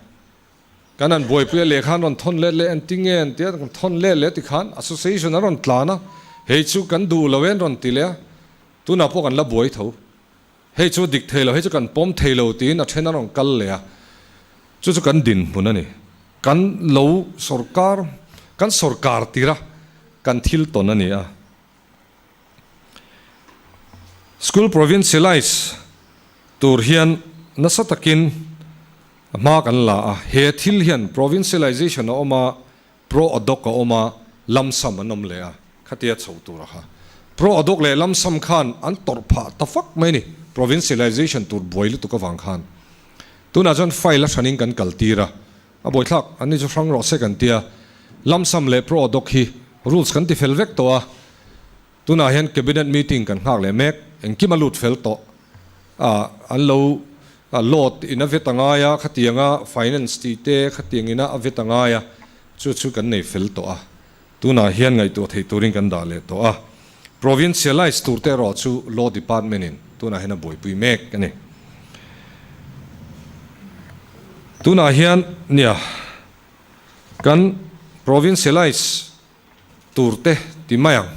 Kan han buaipui a, lehkha an rawn thawn let leh an ti nge an ti a, kan thawn let leh tikhan association an rawn tlan a, hei chu kan duh lo e an rawn ti leh a, tunah pawh kan la buai tho. Hei chu dik thei lo, hei chu kan pawm thei lo tiin a then a rawn kal leh a, chu chu kan dinhmun a ni. Kan lo sawrkar, kan sawrkar tira kan thil tawn a ni a. School provincialise tur hian nasa takin hma kan la a, he thil hian provincialization a awm a, Pro Adhoc a awm a, lump sum an awm leh a, khatia chho tur a kha. Pro Adhoc leh lump sum khan an tawrh phah ta fak mai a ni, provincialization tur buai lutuk avang khan. Tunah chuan file a hranin kan kal tir a, a buaithlak an ni chu hrang rawh se kan tia, lump sum leh Pro Adhoc hi rules kan ti fel vek tawh a, Tunah hian Cabinet meeting kan nghak leh mek, engkim a lut fel tawh a, an lo load in a vet a ngai a, khatianga finance tih te khatiang ina a vet a ngai a, chu chu kan nei fel tawh a, tunah hian ngaihtuah theih turin kan dah leh tawh a, provincialise tur te erawh chu Law Department in tunah hian a buaipui mek a ni. Tunah hian nia kan provincialise Tur te ti mai ang.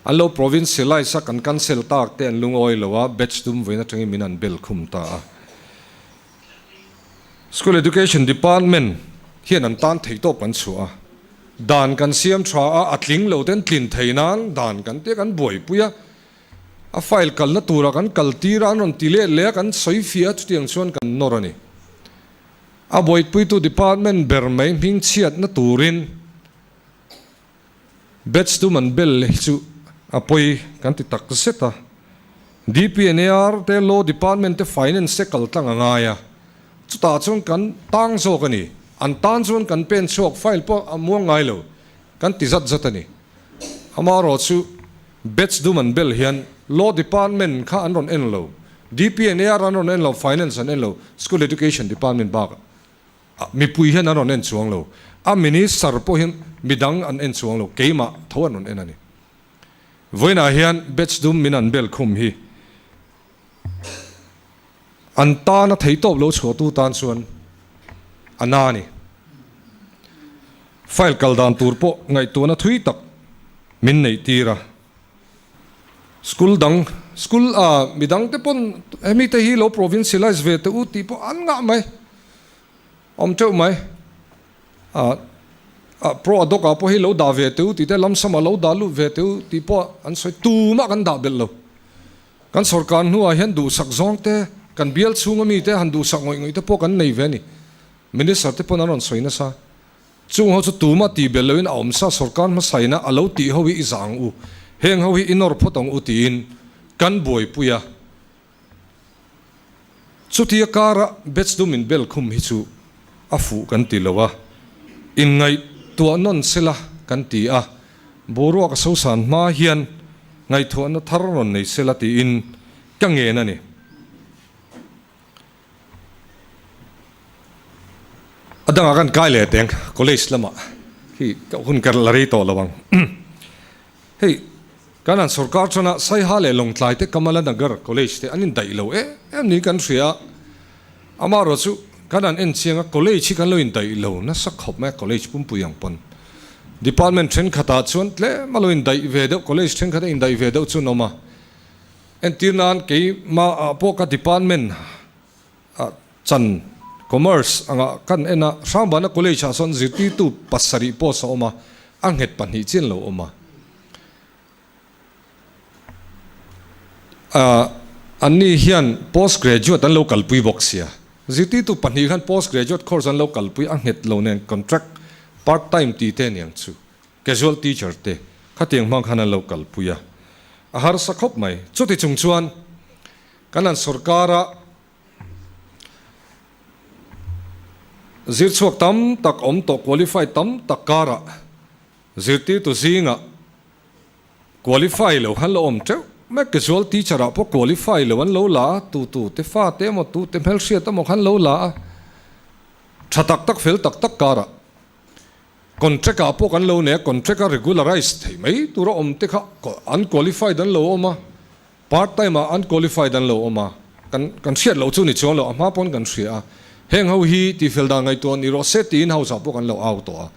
An lo provincialise a, kan cancel tak te an lungawi lo a, batch dum vawiin atangin min an bel khum ta a. School Education Department hian an tan thei tawp kan chhuah a, dan kan siam tha a, a tling lo ten tlin thei nan dan kan tia kan buaipui a, a file kalna tura kan kal tir a, an rawn ti let leh a, kan sawi fiah a, chutiang chuan kan nawr a ni. A buaipuitu department ber mai hmingchhiatna turin Batch dum an bel hi chu a pawi kan ti tak zet a. DPNAR te, Law Department te, Finance te kal tlang a ngai a. Chutah chuan kan tang zawk a ni. An tan chuan kan pen chhuak file pawh a muang ngai lo. Kan ti zat zat a ni. Amaherawh chu Batch dum an bel hian Law Department kha an rawn en lo, DPNAR an rawn en lo, Finance an en lo, School Education Department bakah. Mipui hian an rawn en chuang lo. A minister pawh hian midang an en chuang lo, keimah tho an rawn en a ni. Vawiinah hian batch dum min an bel khum hi an tana thei tawp lo chhuahtu tan chuan a na a ni. File kal dan tur pawh ngaihtuahna thui tak min neih tir a. School dang School ah midang te pawn hemi te hi lo provincialize ve teh u tih pawh an ngah mai. Awm teuh mai. Ah ah pro ad hoc ah pawh hi lo dah ve teh u tih te lam sam ah lo dah lut ve teh u tih pawh an sawi tumah kan dah belh lo. Kan sorkar hnuah hian duhsak zawng te, kan bial chhunga mite han duhsak ngawih ngawih te pawh kan nei ve a ni. Minister te pawn an rawn sawi nasa. Chung ho chu tumah tih belh loin a awm sa sorkar hmasaina a lo tih ho hi i zah ang u, heng ho hi i nawr phawt ang u tiin kan buaipui a. Chutia kara batch dum in bel khum hi chu a fuh kan ti lo a, inngaihtuah nawn sela kan ti a, boruak a sosan hma hian ngaihtuahna thar rawn nei sela tiin ka ngen a ni. A dangah kan kai leh teng college lamah khi ka hun ka la rei tawh lo ang. Hei kan han sorkar tana Saiha leh Lawngtlai te Kamala Nagar college te an indaih lo em em niin kan hria a. Amaherawh chu kan han en chiang a college hi kan lo indaih lo nasa khawp mai a college pumpui ang pawn. Department thenkhatah chuan tlem a lo indaih ve deuh college thenkhat a indaih ve deuh chu an awm a. Entir nan keimah pawh ka department ah chan commerce anga kan en a, Hrangbana College ah sawn zirtirtu pasarih post a awm a, a nghet pahnih chian lo awm a. Anni hian post graduate an lo kalpui bawk sia. Zirtirtu pahnih khan post graduate course an lo kalpui a nghet lo nen contract part time tih te aniang chu. Casual teacher te khatiang hmang khan an lo kalpui a, a harsa khawp mai. Chuti chung chuan kan han sorkara zir chhuak tam tak awm tawh qualified tam tak karah zirtirtu zingah qualify lo khan lo awm teuh mai. Casual teacher ah pawh qualify lo an lo la a, tu tu te fa te emaw tu te hmelhriat emaw khan lo la a, tha tak tak fel tak tak karah Contract ah pawh kan lo nei a, contract a regularize thei mai tur a awm te kha unqualified an lo awm a, part time ah unqualified an lo awm a, kan kan hriat loh chu ni chuang lo, a hma pawn kan hria a, heng ho hi tifel dan ngaihtuah ni rawh se tiin house ah pawh kan lo au tawh a,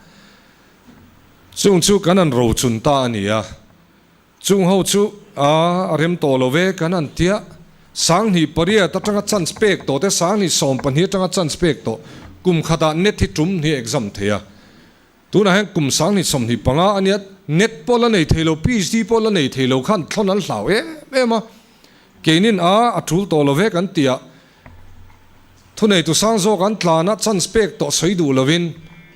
chung chu kan han rochun ta a ni a, chung ho chu a rem tawh lo ve kan han tia, 1800 atanga chance pek tawh te 2012 atanga chance pek tawh kum khatah net hi tum hnih exam thei a, tunah hian kum 2025 a nia net pawh la nei thei lo PhD pawh la nei thei lo khan thlawn an hlau em em a, keinin a a tul tawh lo ve kan tia thuneitu sang zawk an tlan a chance pek tawh sawi duh lovin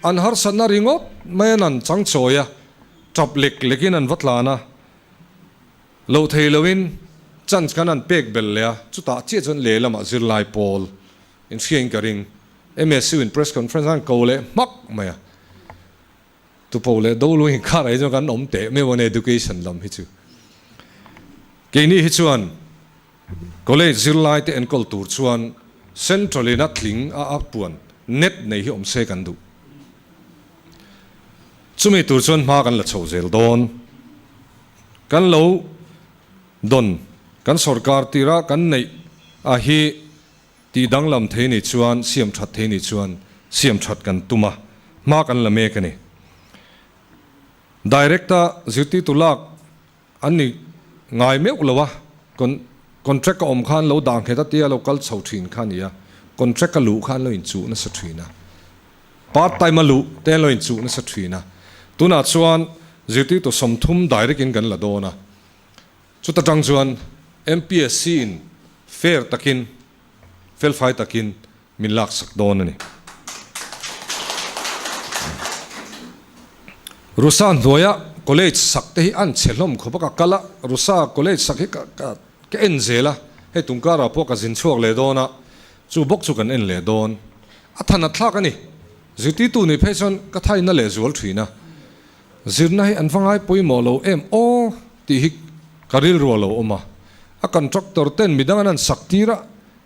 an harsatna ringawt mai an an changchawi a. Tap lek lekin an va tlan a, loh thei loin chance khan an pek belh leh a, chutah chiah chuan lehlamah zirlai pawl inhriain ka ring. MSU in press conference an ko leh hmak mai a, tupo leh do lu inkar ah hi chuan kan awm teh meuh a ni education lam hi chu. Keini hi chuan college zirlai te enkawl tur chuan central in a tling a a puan net nei hi awm se kan duh. Chumi tur chuan hma kan la chho zel dawn. Kan lo dawn kan sorkar tira kan neih a hi tih danglam thei ni chuan siam that thei ni chuan siam that kan tum a, hma kan la mek a ni. Direct-a zirtirtu lak An ni ngai meuh lo a, contract a awm khan lo dah nghet a tia lo kal chho thin kha a ni a, contract a luh khan lo inchuh nasa thin a, part time a luh te an lo inchuh nasa thin a, tunah chuan zirtirtu 30 direct in kan la dawn a, chuta tang chuan MPSC in fair takin, felfai takin min laksak dawn a ni. Rusa hnuaia college sak te hi an chhe hlawm khawp a, ka kal a, Rusa college sak hi ka ka ka en zel a, hei tungkarah pawh ka zin chhuak leh dawn a, chu bawk chu kan en leh dawn. A than a thlak a ni. Zirtirtu nih phei chuan ka thaina leh zual thin a, zirna hi an va ngai pawimawh lo em aw tih hi ka rilru a lo awm a, a contractor ten midang an han sak tir a,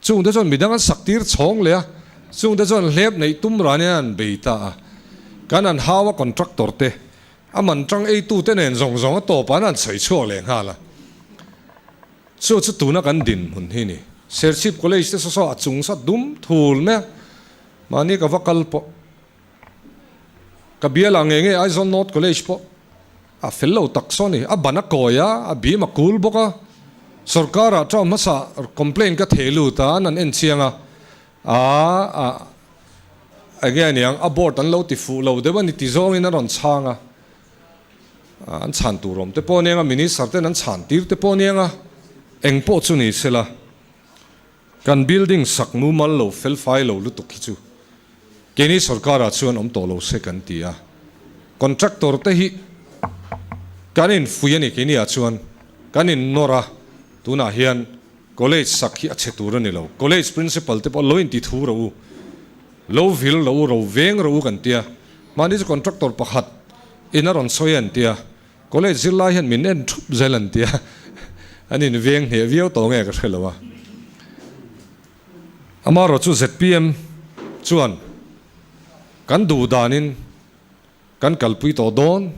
Chungte chuan midang an sak tir chhawng leh a, chungte chuan hlep neih tum ran in an bei ta a. Kan an hau a contractor te, a man tang eitu te nen zawng zawng a tawp ah an sawi chhuak leh nghal a. Chu chu tuna kan dinhmun hi ni. Serchhip College te saw saw a chung sa dum thul mai a, mahni ka va kal pawh. Ka bial ah ngei ngei Aizawl North College pawh a fel lo tak saw ni. A ban a kawi a, a bim a kul bawk a. Sorkar ah term hmasa complaint ka theh lut a, an han en chiang a, aa enge aniang a board an lo ti fuh lo deuh a ni ti zawngin a rawn chhang a, an chhan tur awm te pawh aniang a, minister ten an chhan tir te pawh aniang a, eng pawh chu ni sela kan building sak mumal lo felfai lo lutuk hi chu keini sorkar ah chuan awm tawh lo se kan ti a, contractor te hi kan infuih a ni keini ah chuan kan innawr a, tunah hian College sak hi a chhe tur a ni lo. College principal te pawh lo inti thu rawh u, lo vil rawh u, ro veng rawh u kan tia. Mahni chu contractor pakhat in a rawn sawi a an tia. College zirlai hian min en thup zel an tia. An in veng hneh viau tawh nge ka hre lo a. Amaherawh chu zpm chuan kan duh danin kan kalpui tawh dawn.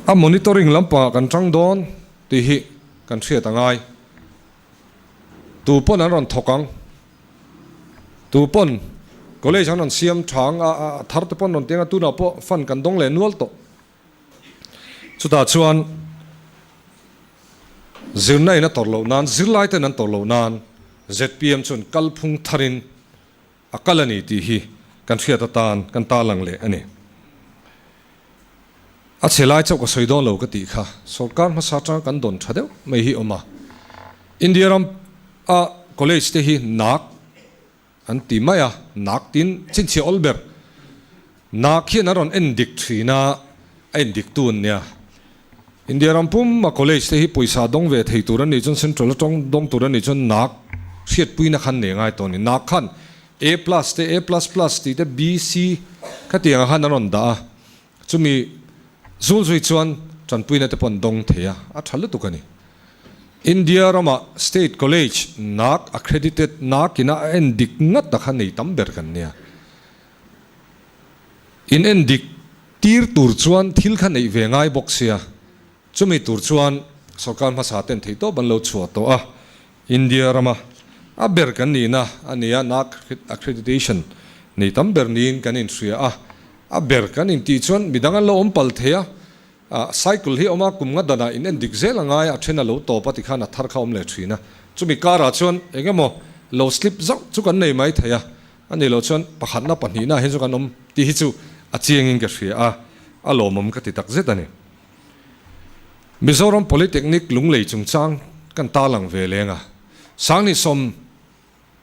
A monitoring lampangah kan tang dawn tih hi kan hriat a ngai. Tu pawn an rawn thawk ang, tu pawn college an rawn siam tha ang a, a thar te pawn rawn ti ang a, tunah pawh fund kan dawng leh nual tawh. Chutah chuan zirna in a tawrh loh nan, zirlai ten an tawrh loh nan zpm chuan kalphung tharin A kal a ni tih hi kan hriat atan kan tarlang leh a ni. A chhe lai chauh ka sawi dawn lo ka tih kha sorkar hmasa atanga kan dawn tha deuh mai hi awm a. India ram a college te hi nak an ti mai a, nak tin chhinchhiah awl ber. Nak hian a rawn en dik thin a, a en dik tu an nia. India ram pum a college te hi pawisa dawng ve thei tur an nih chuan central atang dawng tur an nih chuan nak hriatpuina khan nei ngai tawh a ni. Nak khan A plus te A plus plus tih te B, C khatiang ah khan an rawn dah a, chumi zul zui chuan tanpuina te pawh an dawng thei a, a tha lutuk a ni. India rama state college nak accredited nak ina a en dik ngat a kha nei tam ber kan nia. In en dik tir tur chuan thil kha neih ve ngai bawk sia, chumi tur chuan sorkar hmasa ten theih tawp an lo chhuah tawh a, India rama a ber kan nihna a ni a, NAAC accreditation nei tam ber niin kan inhria a, a ber kan intih chuan midang an lo awm pal thei a, Cycle hi a awm a, kum nga danah in en dik zel a ngai a, a then a lo tawp a tikhan a thar kha a awm leh thin a, chumi karah chuan eng emaw lo slip zauh chu kan nei mai thei a, a nih loh chuan pakhatna pahnihna ah hian chu kan awm tih hi chu a chiangin ka hria a, a lawmawm ka ti tak zet a ni. Mizoram Polytechnic Lunglei chungchang kan tarlang ve leng a, Sangni sawm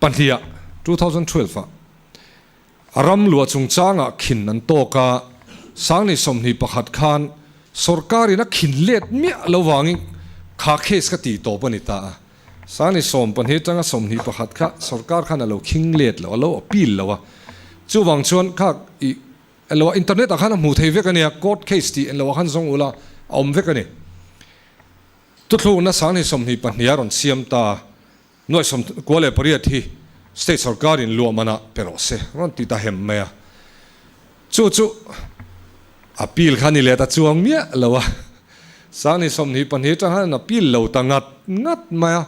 pahniha, 2012 ah a ram luah chungchangah khin an tawk a, Sangni 21 khan sorkarin a khin let miah lo vangin kha case kha tih tawp a ni ta a. Sangni 12 atanga 21 kha sorkar khan a lo khing let lo, a lo appeal lo a. Chuvang chuan kha i eng lo internet ah khan a hmuh thei vek a nia, court case tih eng lo ah khan zawng ula a awm vek a ni. Thuthlukna Sangni 22 a rawn siam ta a. Nuaih 98 hi state sorkarin luah manah pe rawh se rawn ti ta hem mai a. Chu chu appeal kha ni leh ta chuang miah lo a. Sangni 22 atang khan an appeal lo ta ngat ngat mai a.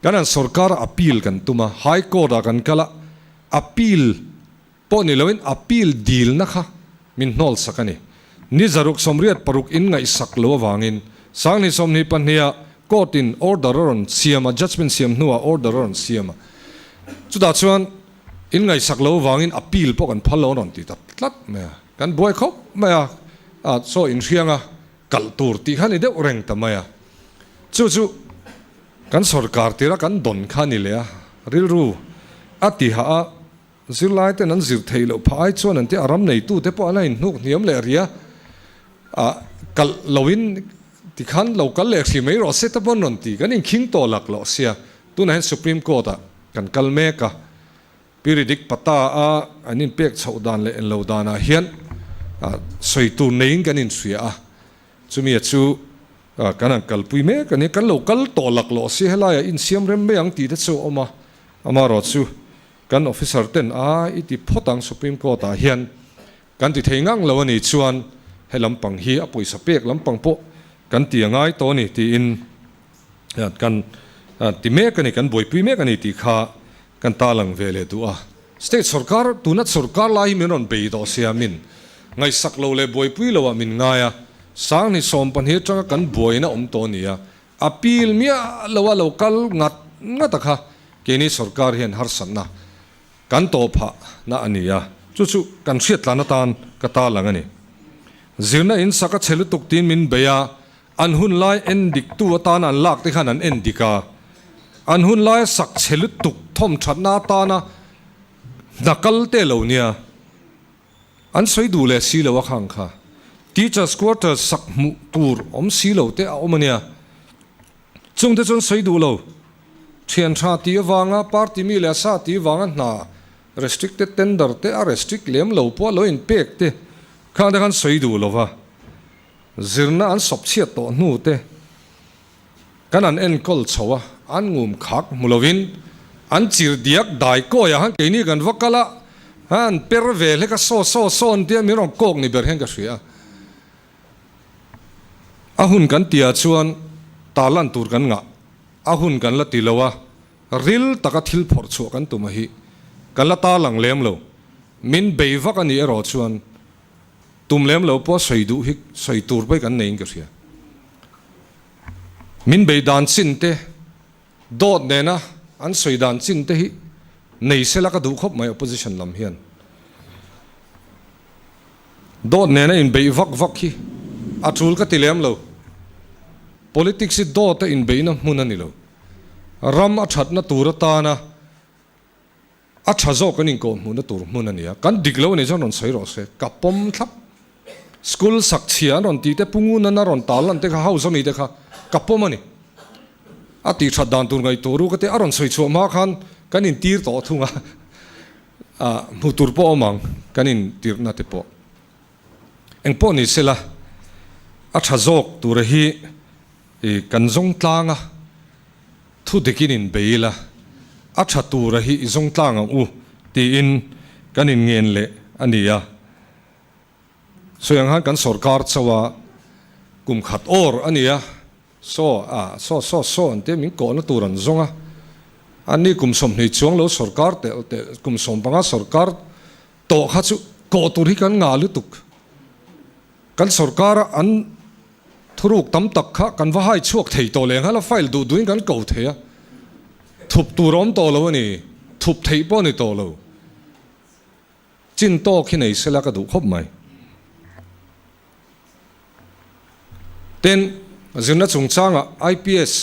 Kan an sorkara appeal kan tum a, High Court ah kan kal a, appeal Pawh ni loin appeal dilna kha min hnawl sak a ni. Ni 686 in ngaihsak lo avangin Sangni 22 ah court in order a rawn siam a, judgement siam hnuah order a rawn siam a. Chutah chuan in ngaihsak lo avangin appeal pawh kan phal lo a rawn ti ta tlat mai a. Kan buai khawp mai a, a chaw inhrianga kalh tur tih kha ni deuh reng ta mai a. Chu chu kan sorkar tira kan dawn kha a ni leh a, rilru a ti hah a. Zirlai ten an zir theih loh phah ai chuan an ti a, ram neitute pawh an la inhnuk hniam leh ria a, kalh loin tikhan lo kal leh hri mai rawh se te pawh an rawn ti, kan inkhing tawh lak loh sia, tunah hian Supreme Court ah kan kal mek a, Piridik Pata a an inpek chhoh dan leh enlo danah hian sawi tur neiin kan inhria a, chumi a chu kan han kalpui mek a ni, kan lo kal tawh lak loh sia helaiah insiam rem mai ang tih te chu a awm a, amaherawhchu Kan officer ten a i ti phawt ang Supreme Court ah hian kan ti thei ngang lo a nih chuan he lampang hi a pawisa pek lampang pawh kan ti a ngai tawh a ni tiin kan ti mek a ni, kan buaipui mek a ni tih kha kan tarlang ve leh duh a. State sorkar tuna sorkar lai hi min rawn bei tawh sia min ngaihsak lo leh buaipui lo ah min ngai a. 20 sawmpahnih atanga kan buaina awm tawh a ni a, appeal miah lo a lo kal ngat ngat a kha keini sorkar hian harsatna kan tawh phah na a ni a, chu chu kan hriat tlan atan ka tarlang a ni. Zirna in sak a chhe lutuk tiin min bei a, an hun lai en dik tu atana an lak te khan an en dik a, an hun laia sak chhe lutuk thawm thatna atana hna kal te lo nia. An sawi duh leh si lo a khang kha. Teachers quarters sak hmuh tur awm si lo te a awm a nia. Chung te chuan sawi duh lo. Thian tha tih avanga party mi leh a sa tih avanga hna restricted tender te a restrict lem lo pawh a lo inpek te khang te khan sawi duh lo va. Zirna an sawp chhiat tawh hnu te. Kan an enkawl chho a, an ngum khak hmu lovin an chir diak dai kawi ah khan keini kan va kal a, an per ve hlek a saw saw saw an tia min rawn kawk ni ber hian ka hria a. A hun kan tih ah chuan tarlan tur kan ngah, a hun kan la ti lo a, ril taka thil phawrh chhuah kan tum a hi kan la tarlang lem lo, min bei vak a nih erawh chuan tum lem lo pawh sawi duh hi sawi tur pawh hi kan neiin ka hria. Min bei dan chin te, dawt nena an sawi dan chin te hi nei sela ka duh khawp mai opposition lam hian. Dawt nena inbeih vak vak hi a tul ka ti lem lo. Politics hi dawta inbeihna hmun a ni lo. Ram a thatna tur atana A tha zawk kan inkawh hmuhna tur hmun a ni a, kan dik lo a nih chuan rawn sawi rawh se, ka pawm thlap. School sak chhia an rawn tih te, Pu Ngunan a rawn tal lan te kha, house ami te kha ka pawm a ni. A tih that dan tur ngaihtuah ru ka ti, a rawn sawi chhuah hma khan kan intir tawh thung a, hmu tur pawh awm ang kan intirhna te pawh. Engpawh ni sela, a tha zawk tura hi kan zawng tlang a. Thu dikin inbei ila, a tha tura hi i zawng tlang ang u tiin kan inngen leh a ni a. Sawi ang khan kan sorkar chauh a, kum khat awr a ni a, saw a saw saw saw an tia min kawhna tur an zawng a, anni kum 20 chuang lo sorkar telh telh kum 15 sorkar tawh kha chu kawh tur hi kan ngah lutuk. Kan sorkara an thuruk tam tak kha kan va hai chhuak thei tawh leh nghal a, file duh duhin kan ko thei a, thup tur a awm tawh lo a ni, thup theih pawh a ni tawh lo. Chin tawk hi nei sela ka duh khawp mai. Tin, zirna chungchangah IPS,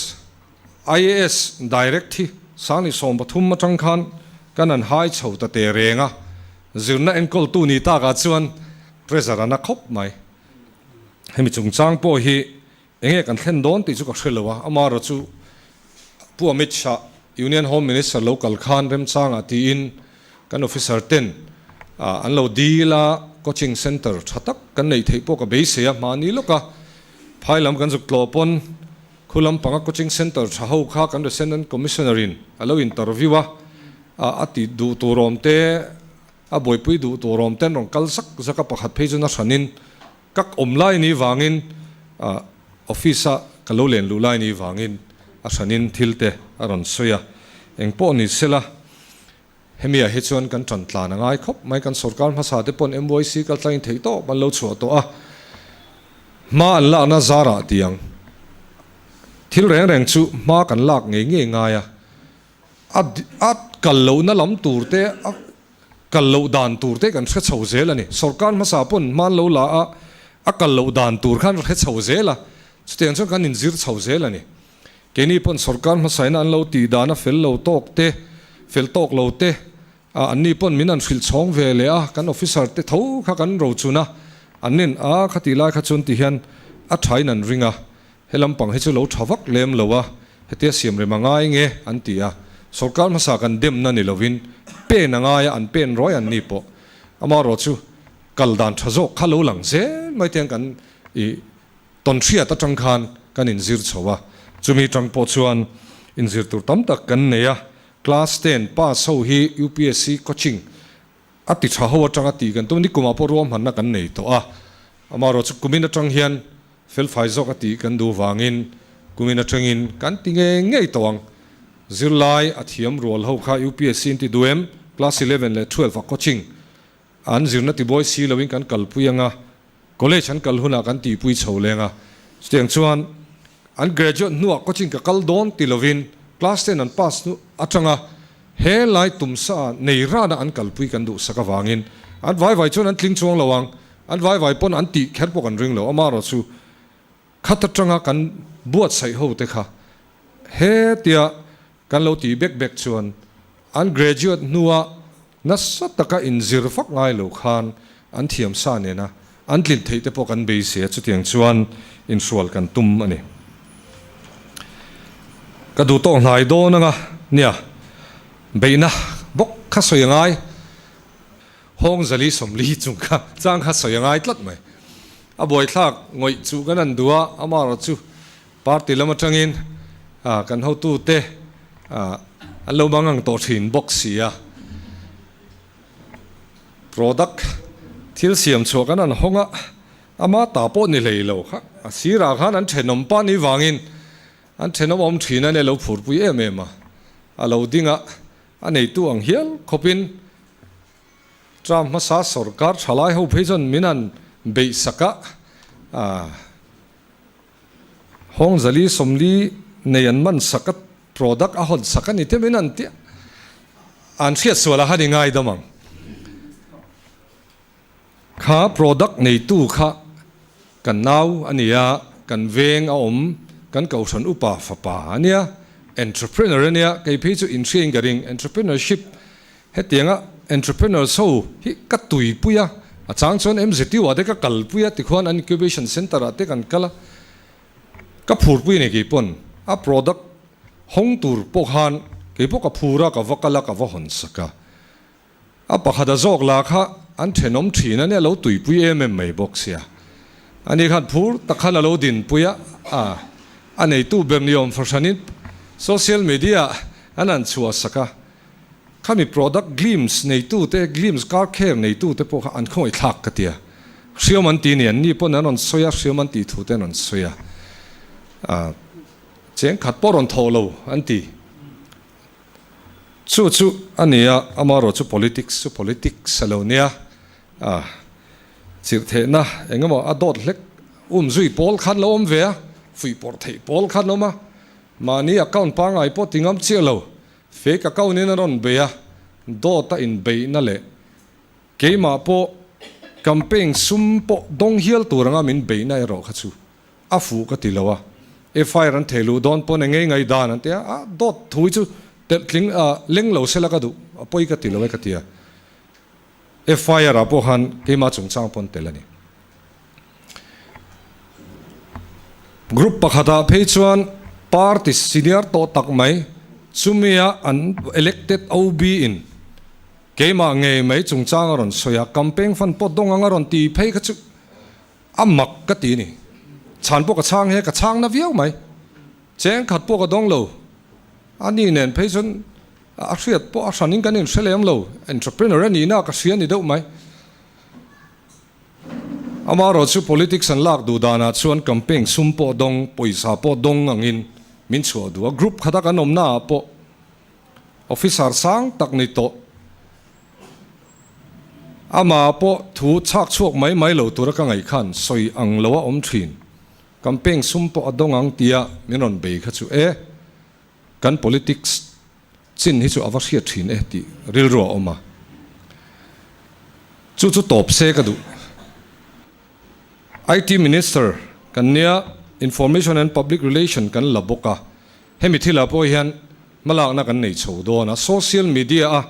IAS direct hi 2013 atang khan kan han hai chho ta teh reng a, zirna enkawltu ni takah chuan pressure a na khawp mai. Hemi chungchang pawh hi enge kan thlen dawn tih chu ka hre lo a, amaherawh chu Pu Amit Shah, Union Home Minister lo kal khan remchangah tiin kan officer ten an lo dil a, coaching centre tha tak kan neih theih pawh ka beisei a, mahni lawka phai lam kan zuk tlawh pawn Khu lampanga coaching centre tha ho kha kan Resident Commissioner in a lo interview a, a ti duh tur awm te, a buaipui duh tur awm ten rawn kal zak zak a, pakhat phei chu na hranin ka awm lai ni vangin office a ka lo len luh lai ni vangin a hranin thil te a rawn sawi a, engpawh ni sela. Hemi ah hi chuan kan tan tlan a ngai khawp mai, kan sorkar hmasa te pawn MYC kal tlangin theih tawp an lo chhuah tawh a, hma an lakna zarah tiang thil reng reng chu hma kan lak ngei ngei ngai a, a a kal lohna lam tur te a kal loh dan tur te kan hre chho zel a ni, sorkar hmasa pawn hma an lo la a, a kal loh dan tur khan hre chho zel a, chutiang chuan kan inzir chho zel a ni. Keini pawn sorkar hmasaina an lo tih dan a fel lo tawk te, fel tawk lo te, a anni pawn min an hrilh chhawng ve leh a, kan officer te tho kha kan rochun a, an nin a kha tih lai kha chuan ti hian a thain an ring a, he lampang hi chu lo tha vak lem lo a, hetia siam rem a ngai nge an ti a, sorkar hmasa kan demna ni lovin pen a ngai a, an pen ruai an ni pawh amaherawh chu kal dan tha zawk kha lo lang zel mai te hian kan i Tawnhriat atang khan kan inzir chho a, chumi tang pawh chuan inzir tur tam tak kan nei a, Class 10 pass ho hi upsc coaching a ti tha ho atanga tih kan tum, nikumah pawh ruahmanna kan nei tawh a, amaherawh chu kumin atang hian felfai zawk a tih kan duh vangin kumin atangin kan ti ngei ngei tawh ang. Zirlai a thiam rual ho kha upsc in ti duh em? Class 11 leh 12 a coaching an zirna tibuai si loin kan kalpui anga. College an kal hunah kan tihpui chho leng a, chutiang chuan an graduate hnuah coaching ka kal dawn ti lovin class ten an pass hnu atanga he lai tumsa ah nei rana an kalpui kan duhsak avangin an vai vai chuan an tling chuang lo ang, an vai vai pawn an tih kher pawh kan ring lo, amaherawh chu khat atanga kan buatsaih ho te kha hetia kan lo tih bek bek chuan an graduate hnua Nasa taka inzir vak ngai lo khan an thiam sa nena an tlin theih te pawh kan beisei a, chutiang chuan inhrual kan tum a ni. Ka duh tawk hnai dawn anga nia, beihna bawk kha sawi a ngai, hawng zali 40 chung kha chang kha sawi a ngai tlat mai. A buaithlak ngawih chu kan han duh a, amaherawh chu Party lam atangin kan hotute an lo mang ang tawh thin bawk si a, product thil siam chhuah kan han hawng a, ama ta pawh ni hlei lo kha a sirah khan an thenawm pa ni vangin an thenawm awm thin a nia lo phurpui em em a, a lo ding a, a neitu ang hial khawpin Term hmasa sorkar thalai ho phei chuan min han beihsak a. Hawng 440 nei an man sak a, product a hawn sak a ni te min an tia. An hriat sual a han i ngai dam ang. Kha product neitu kha kan nau a nia, kan veng a awm, kan kohhran upa fapa a nia, entrepreneur a nia, kei phei chu inhriain ka ring, entrepreneurship Hetianga entrepreneurs ho hi ka tuipui a, a chang chuan MZU ah te ka kalpui a, tikhuan an incubation centre ah te kan kal a, ka phurpui a ni keipawn a product hawng tur pawh khan keipawh ka phur a, ka va kal a, ka va hawn sak a. A pakhat a zawk lah kha an thenawm thin a nia, lo tuipui em em mai bawk sia. Ani khan phur tak khan a lo dinpui a, a neitu ber ni awm fahranin social media ah an han chhuah sak a. Khami product Glims neitute, Glims car care neitute pawh kha an khawngaih thlak ka ti a. Hriam an ti ni, an ni pawn an rawn sawi a, hriam an tih thu te an rawn sawi a. Ah, cheng khat pawh rawn thawh lo an ti. Chu chu a ni a, amaherawh chu politics chu politics a lo nia. Ah, chirh theihna eng emaw a dawt hlek um zui pawl khan lo awm ve a, fuihpawrh theih pawl khan awm a, mahni account pangngai pawh ti ngam chiah lo. Fake account in a rawn bei a, dawt a inbeihna leh keimah pawh campaign sum pawh dawng hial tur anga min beihna erawh kha chu a fuh ka ti lo a, FIR an thei luh dawn pawn engei ngai dan an ti a, a dawt thu hi chu telh tling leng lo sela ka duh, a pawi ka ti lo e ka ti a. FIR ah pawh khan keimah chungchang pawn tel a ni. Group pakhatah phei chuan party senior tawh tak mai chumia an elected OB in keimah ngei mai chungchang a rawn sawi a, campaign fund pawh dawng ang a rawn ti phei kha chu a mak ka ti a ni. Chhan pawh ka chhang he ka chhang na viau mai. Cheng khat pawh ka dawng lo. A ni nen phei chuan a hriat pawh a hranin kan inhre lem lo. Entrepreneur a nihna ka hria ni deuh mai. Amaherawh chu politics an lak duh danah chuan campaign sum pawh dawng, pawisa pawh dawng angin min chhuah duh a. Group khata kan awmnaah pawh officer sang tak ni tawh. Amah pawh thu chhak chhuak mai mai lo tura ka ngaih khan sawi ang lo a awm thin. Campaign sum pawh a dawng ang tia min rawn bei kha chu e, kan politics chin hi chu a va hriat thin e tih rilru a awm a. Chu chu tawp se ka duh. IT Minister kan nia, Information and Public Relation kan la bawk a, hemi thilah pawh hian hmalakna kan nei chho dawn a. Social media a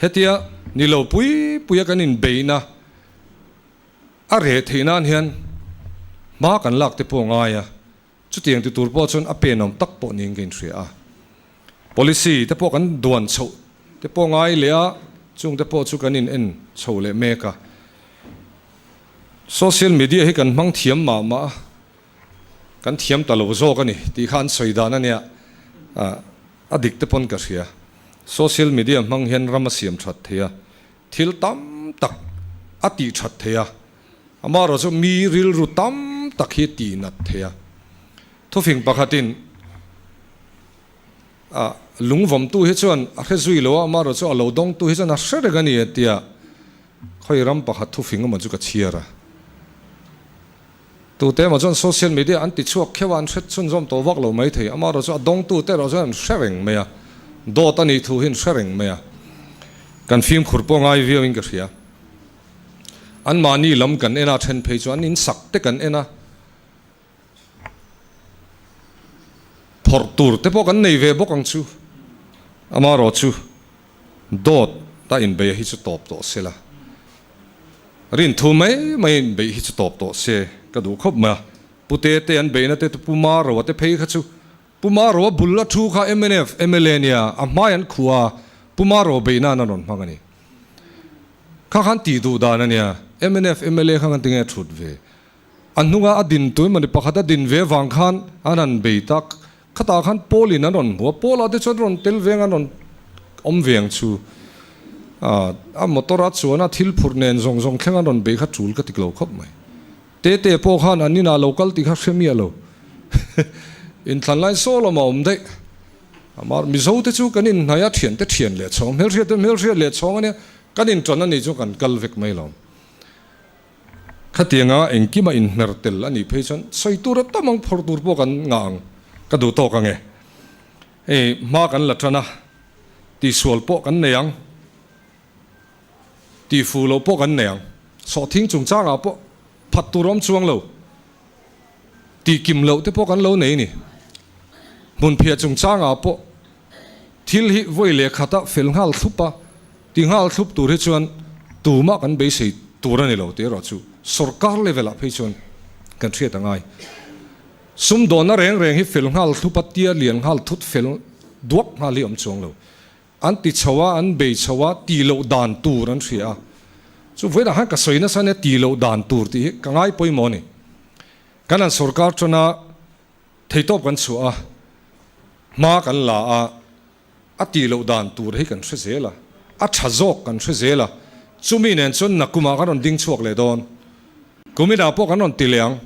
hetia ni lo pui puia kan inbeihna a reh theih nan hian hma kan lak te pawh a ngai a. Chutiang ti tur pawh chuan a penawm tak pawh niin ka inhria a. Policy te pawh kan duan chhoh te pawh ngai leh a, chung te pawh chu kan in en chho leh mek a. Social media hi kan hmang thiam mah mah a, kan thiam ta lo zawk a ni tih kha an sawi dan a nia, a dik te pawn ka hria. Social media hmang hian ram a siam that thei a, thil tam tak a tih that thei a. Amaherawh chu mi rilru tam tak hi tih nat thei a. Thufing pakhatin a lungvawmtu hi chuan a hre zui lo a, amaherawh chu a lo dawngtu hi chuan a hre reng a ni a tia khawi ram pakhat thufing emaw chu ka chhiar a. Tute emaw chuan social media an ti chhuak kheuh a, an hre chhunzawm tawh vak lo mai thei. Amaherawh chu a dawngtute erawh chuan an hre reng mai a, dawt a nih thu hi an hre reng mai a. Kan fimkhur pawh ngai viauin ka hria. Anmahni lam kan en a, then phei chu an insak te kan en a. Phawrh tur te pawh kan nei ve bawk ang chu. Amaherawh chu dawt a inbeih hi chu tawp tawh se la. Rinthu mai mai inbeih hi chu tawp tawh se ka duh khawp mai a. Pu Tete an beihna te Pu Maroa te phei kha chu Pu Maroa bul a thu kha mnf mla nia a hmai an khuh a, Pu Maroa beih nan an rawn hmang a ni. Kha khan tih duh dan a nia, mnf mla kha kan tinge a thut ve. A hnunga a din tu emawni pakhat a din ve vang khan an han bei tak. Khatah khan Paul in an rawn hmu a, Paul ah te chuan rawn tel veng an rawn awm ve ang chu. A motor a chuan a thil phurh nen zawng zawng thleng an rawn bei kha tul ka tik lo khawp mai. Tete pawh khan an inah lo kal tih kha hre miah lo. Inthlan lai saw lamah awm daih. Amah Mizo te chu kan inhnaih a thiante thian leh chhawng, hmelhriat te hmelhriat leh chhawng a nia, kan intan a nih chu kan kal vek mai lo. Khatianga engkima inhmer tel a nih phei chuan sawi tur a tam ang, phawrh tur pawh kan ngah ang, ka duh tawk ang e. Hei hma kan la tan a, tihsual pawh kan nei ang, tihfuh loh pawh kan nei ang, sawhthing chungchangah pawh phat tur a awm chuang lo, tihkim loh te pawh kan lo nei a ni. Hmunphiah chungchangah pawh thil hi vawi leh khata fel nghal thlup a, ti nghal thlup tur hi chuan tumah kan beisei tur a ni lo tih erawh chu sorkar level ah phei chuan kan hriat a ngai. Sumdawnna reng reng hi fel nghal thlup a, tia lian nghal thut fel duak nghal hi a awm chuang lo. An ti chho a, an bei chho a, tih loh dan tur an hria a. Chu vawiinah khan ka sawi nasa nia tih loh dan tur tih hi ka ngai pawimawh a ni. Kan han sorkar tana Theitawp kan chhuah a, hma kan la a, a tih loh dan tur hi kan hre zel a, a tha zawk kan hre zel a, chumi nen chuan nakumah kan rawn ding chhuak leh dawn. Kuminah pawh kan rawn ti leh ang,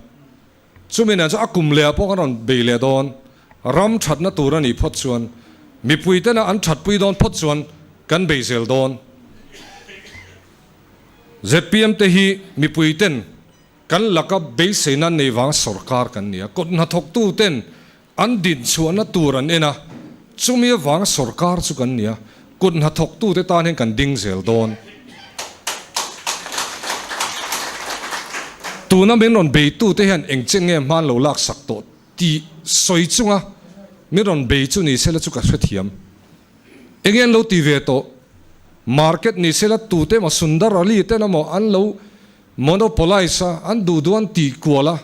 chumi nen chuan a kum lehah pawh kan rawn bei leh dawn. Ram thatna tur a nih phawt chuan, mipui tena an thatpui dawn phawt chuan kan bei zel dawn. Zpm te hi mipui ten Kan laka beiseina nei vang sorkar kan ni a, kut hnathawktu ten an dinchhuahna tur an en a, chumi avanga sorkar chu kan ni a, kut hnathawktu te tan hian kan ding zel dawn. Tuna min rawn beitu te hian eng chen nge hman lo laksak tawh tih sawi chunga min rawn bei chu ni sela chu ka hrethiam. Enge an lo ti ve tawh? Market ni sela tute emaw Sundar Ali ten emaw an lo Monopolize a, an duh duh an tih kual a,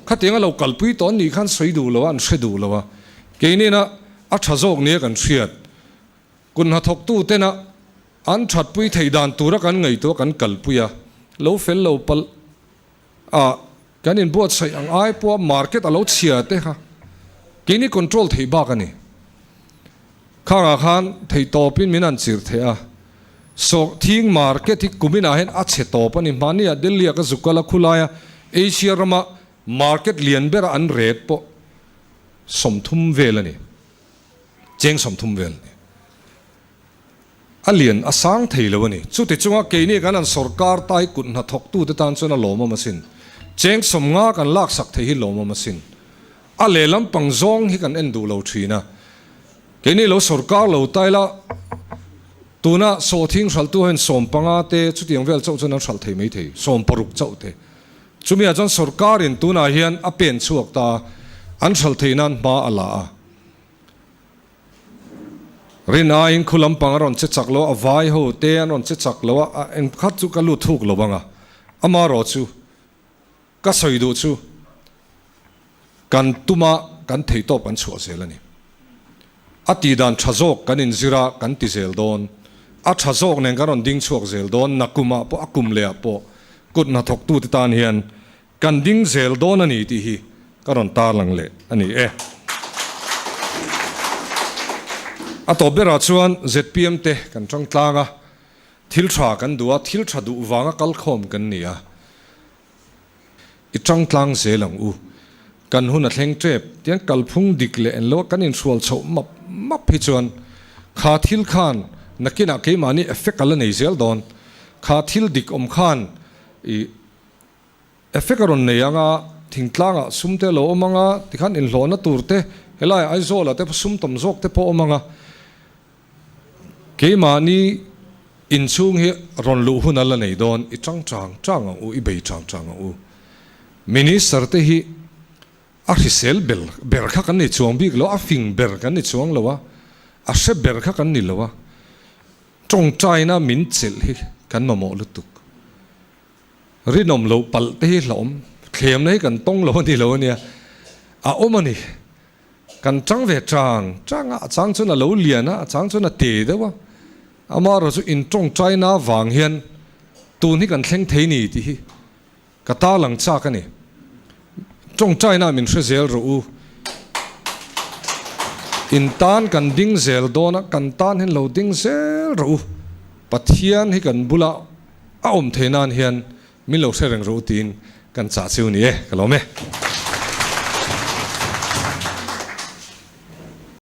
khatiang a lo kalpui tawh an nih khan sawi duh lo a, an hre duh lo a. Keinina a tha zawk nia kan hriat. Kut hnathawktu tena an thatpui theih dan tura kan ngaihtuah kan kalpui a, lo fel lo palh a, kan inbuatsaih ang ai pawha market a lo chhia te kha keini control theih bak a ni. Khangah khan theihtawpin min han chirh theih a, Sawhthing market hi kuminah hian a chhe tawp a ni. Hmaniah Delhi-ah ka zuk kal a, khulaia Asia rama market lian bera an rate pawh 30 vel a ni, cheng 30 vel a ni. A lian a sang thei lo a ni. Chuti chunga keini kan han sorkar ta hi kut hnathawktute tan chuan a lawmawm asin. Cheng 50 kan laksak thei hi lawmawm asin. A lehlam pang zawng hi kan en duh lo thin a. Keini lo sorkar lo ta ila, tuna sawhthing hralhtu hian 15 te chutiang vel chauh chuan an hralh thei mai thei, 60 chauh te. Chumiah chuan sorkarin tunah hian a pen chhuak ta a, an hralh theih nan hma a la a. Rin aiin khu lampang a rawn che chak lo a, a vai ho te an rawn che chak lo a, a engkhat chu ka lut thuk lo ang a, amaherawh chu Ka sawi duh chu kan tuma kan theihtawp kan chhuah zel a ni. A tihdan tha zawk kan inzir a, kan ti zel dawn. A tha zawk nen kan rawn ding chhuak zel dawn, nakumah pawh a kum lehah pawh kut hnathawktute tan hian kan ding zel dawn a ni tih hi ka rawn tarlang leh a ni e. A tawp berah chuan zpm te kan tang tlang a, thil tha kan duh a, thil tha duh vanga kalkhawm kan ni a. I tang tlang zel ang u. Kan hun a thleng tep. Tiang kalphung dik leh en lo a kan inhrual chhoh map map hi chuan kha thil khan nakinah keimahni effect a la nei zel dawn. Kha thil dik awm khan i effect a rawn nei ang a. thingtlangah sum te a lo awm ang a, tikhan inhlawhna tur te, helaiah Aizawlah te sum tam zawk te pawh a awm ang a. Keimahni inchhung hi rawn luh hun a la nei dawn, i tang chang chang ang u, i bei chang chang ang u. Minister te hi a hrisel bel ber kha kan ni chuang bik lo, a fing ber kan ni chuang lo a, a hre ber kha kan ni lo a, tawngtaina min chelh hi kan mamawh lutuk. Rinawm loh palh te hi hlauhawm, thlemna hi kan tawng lo a ni lo a nia, a awm a ni. Kan chang ve chang chang a, a chang chuan a lo lian a, a chang chuan a te deuh a. Amaherawh chu intawngtaina vang hian tun hi kan thleng thei ni tih hi ka tarlang chak a ni. Tawngtaina min hre zel rawh u. In tan kan ding zel dawn a, kan tan hian lo ding zel rawh u. Pathian hi kan bula a awm thei nan hian min lo hre reng rawh u tiin kan chah chiu ni e, ka lawm e.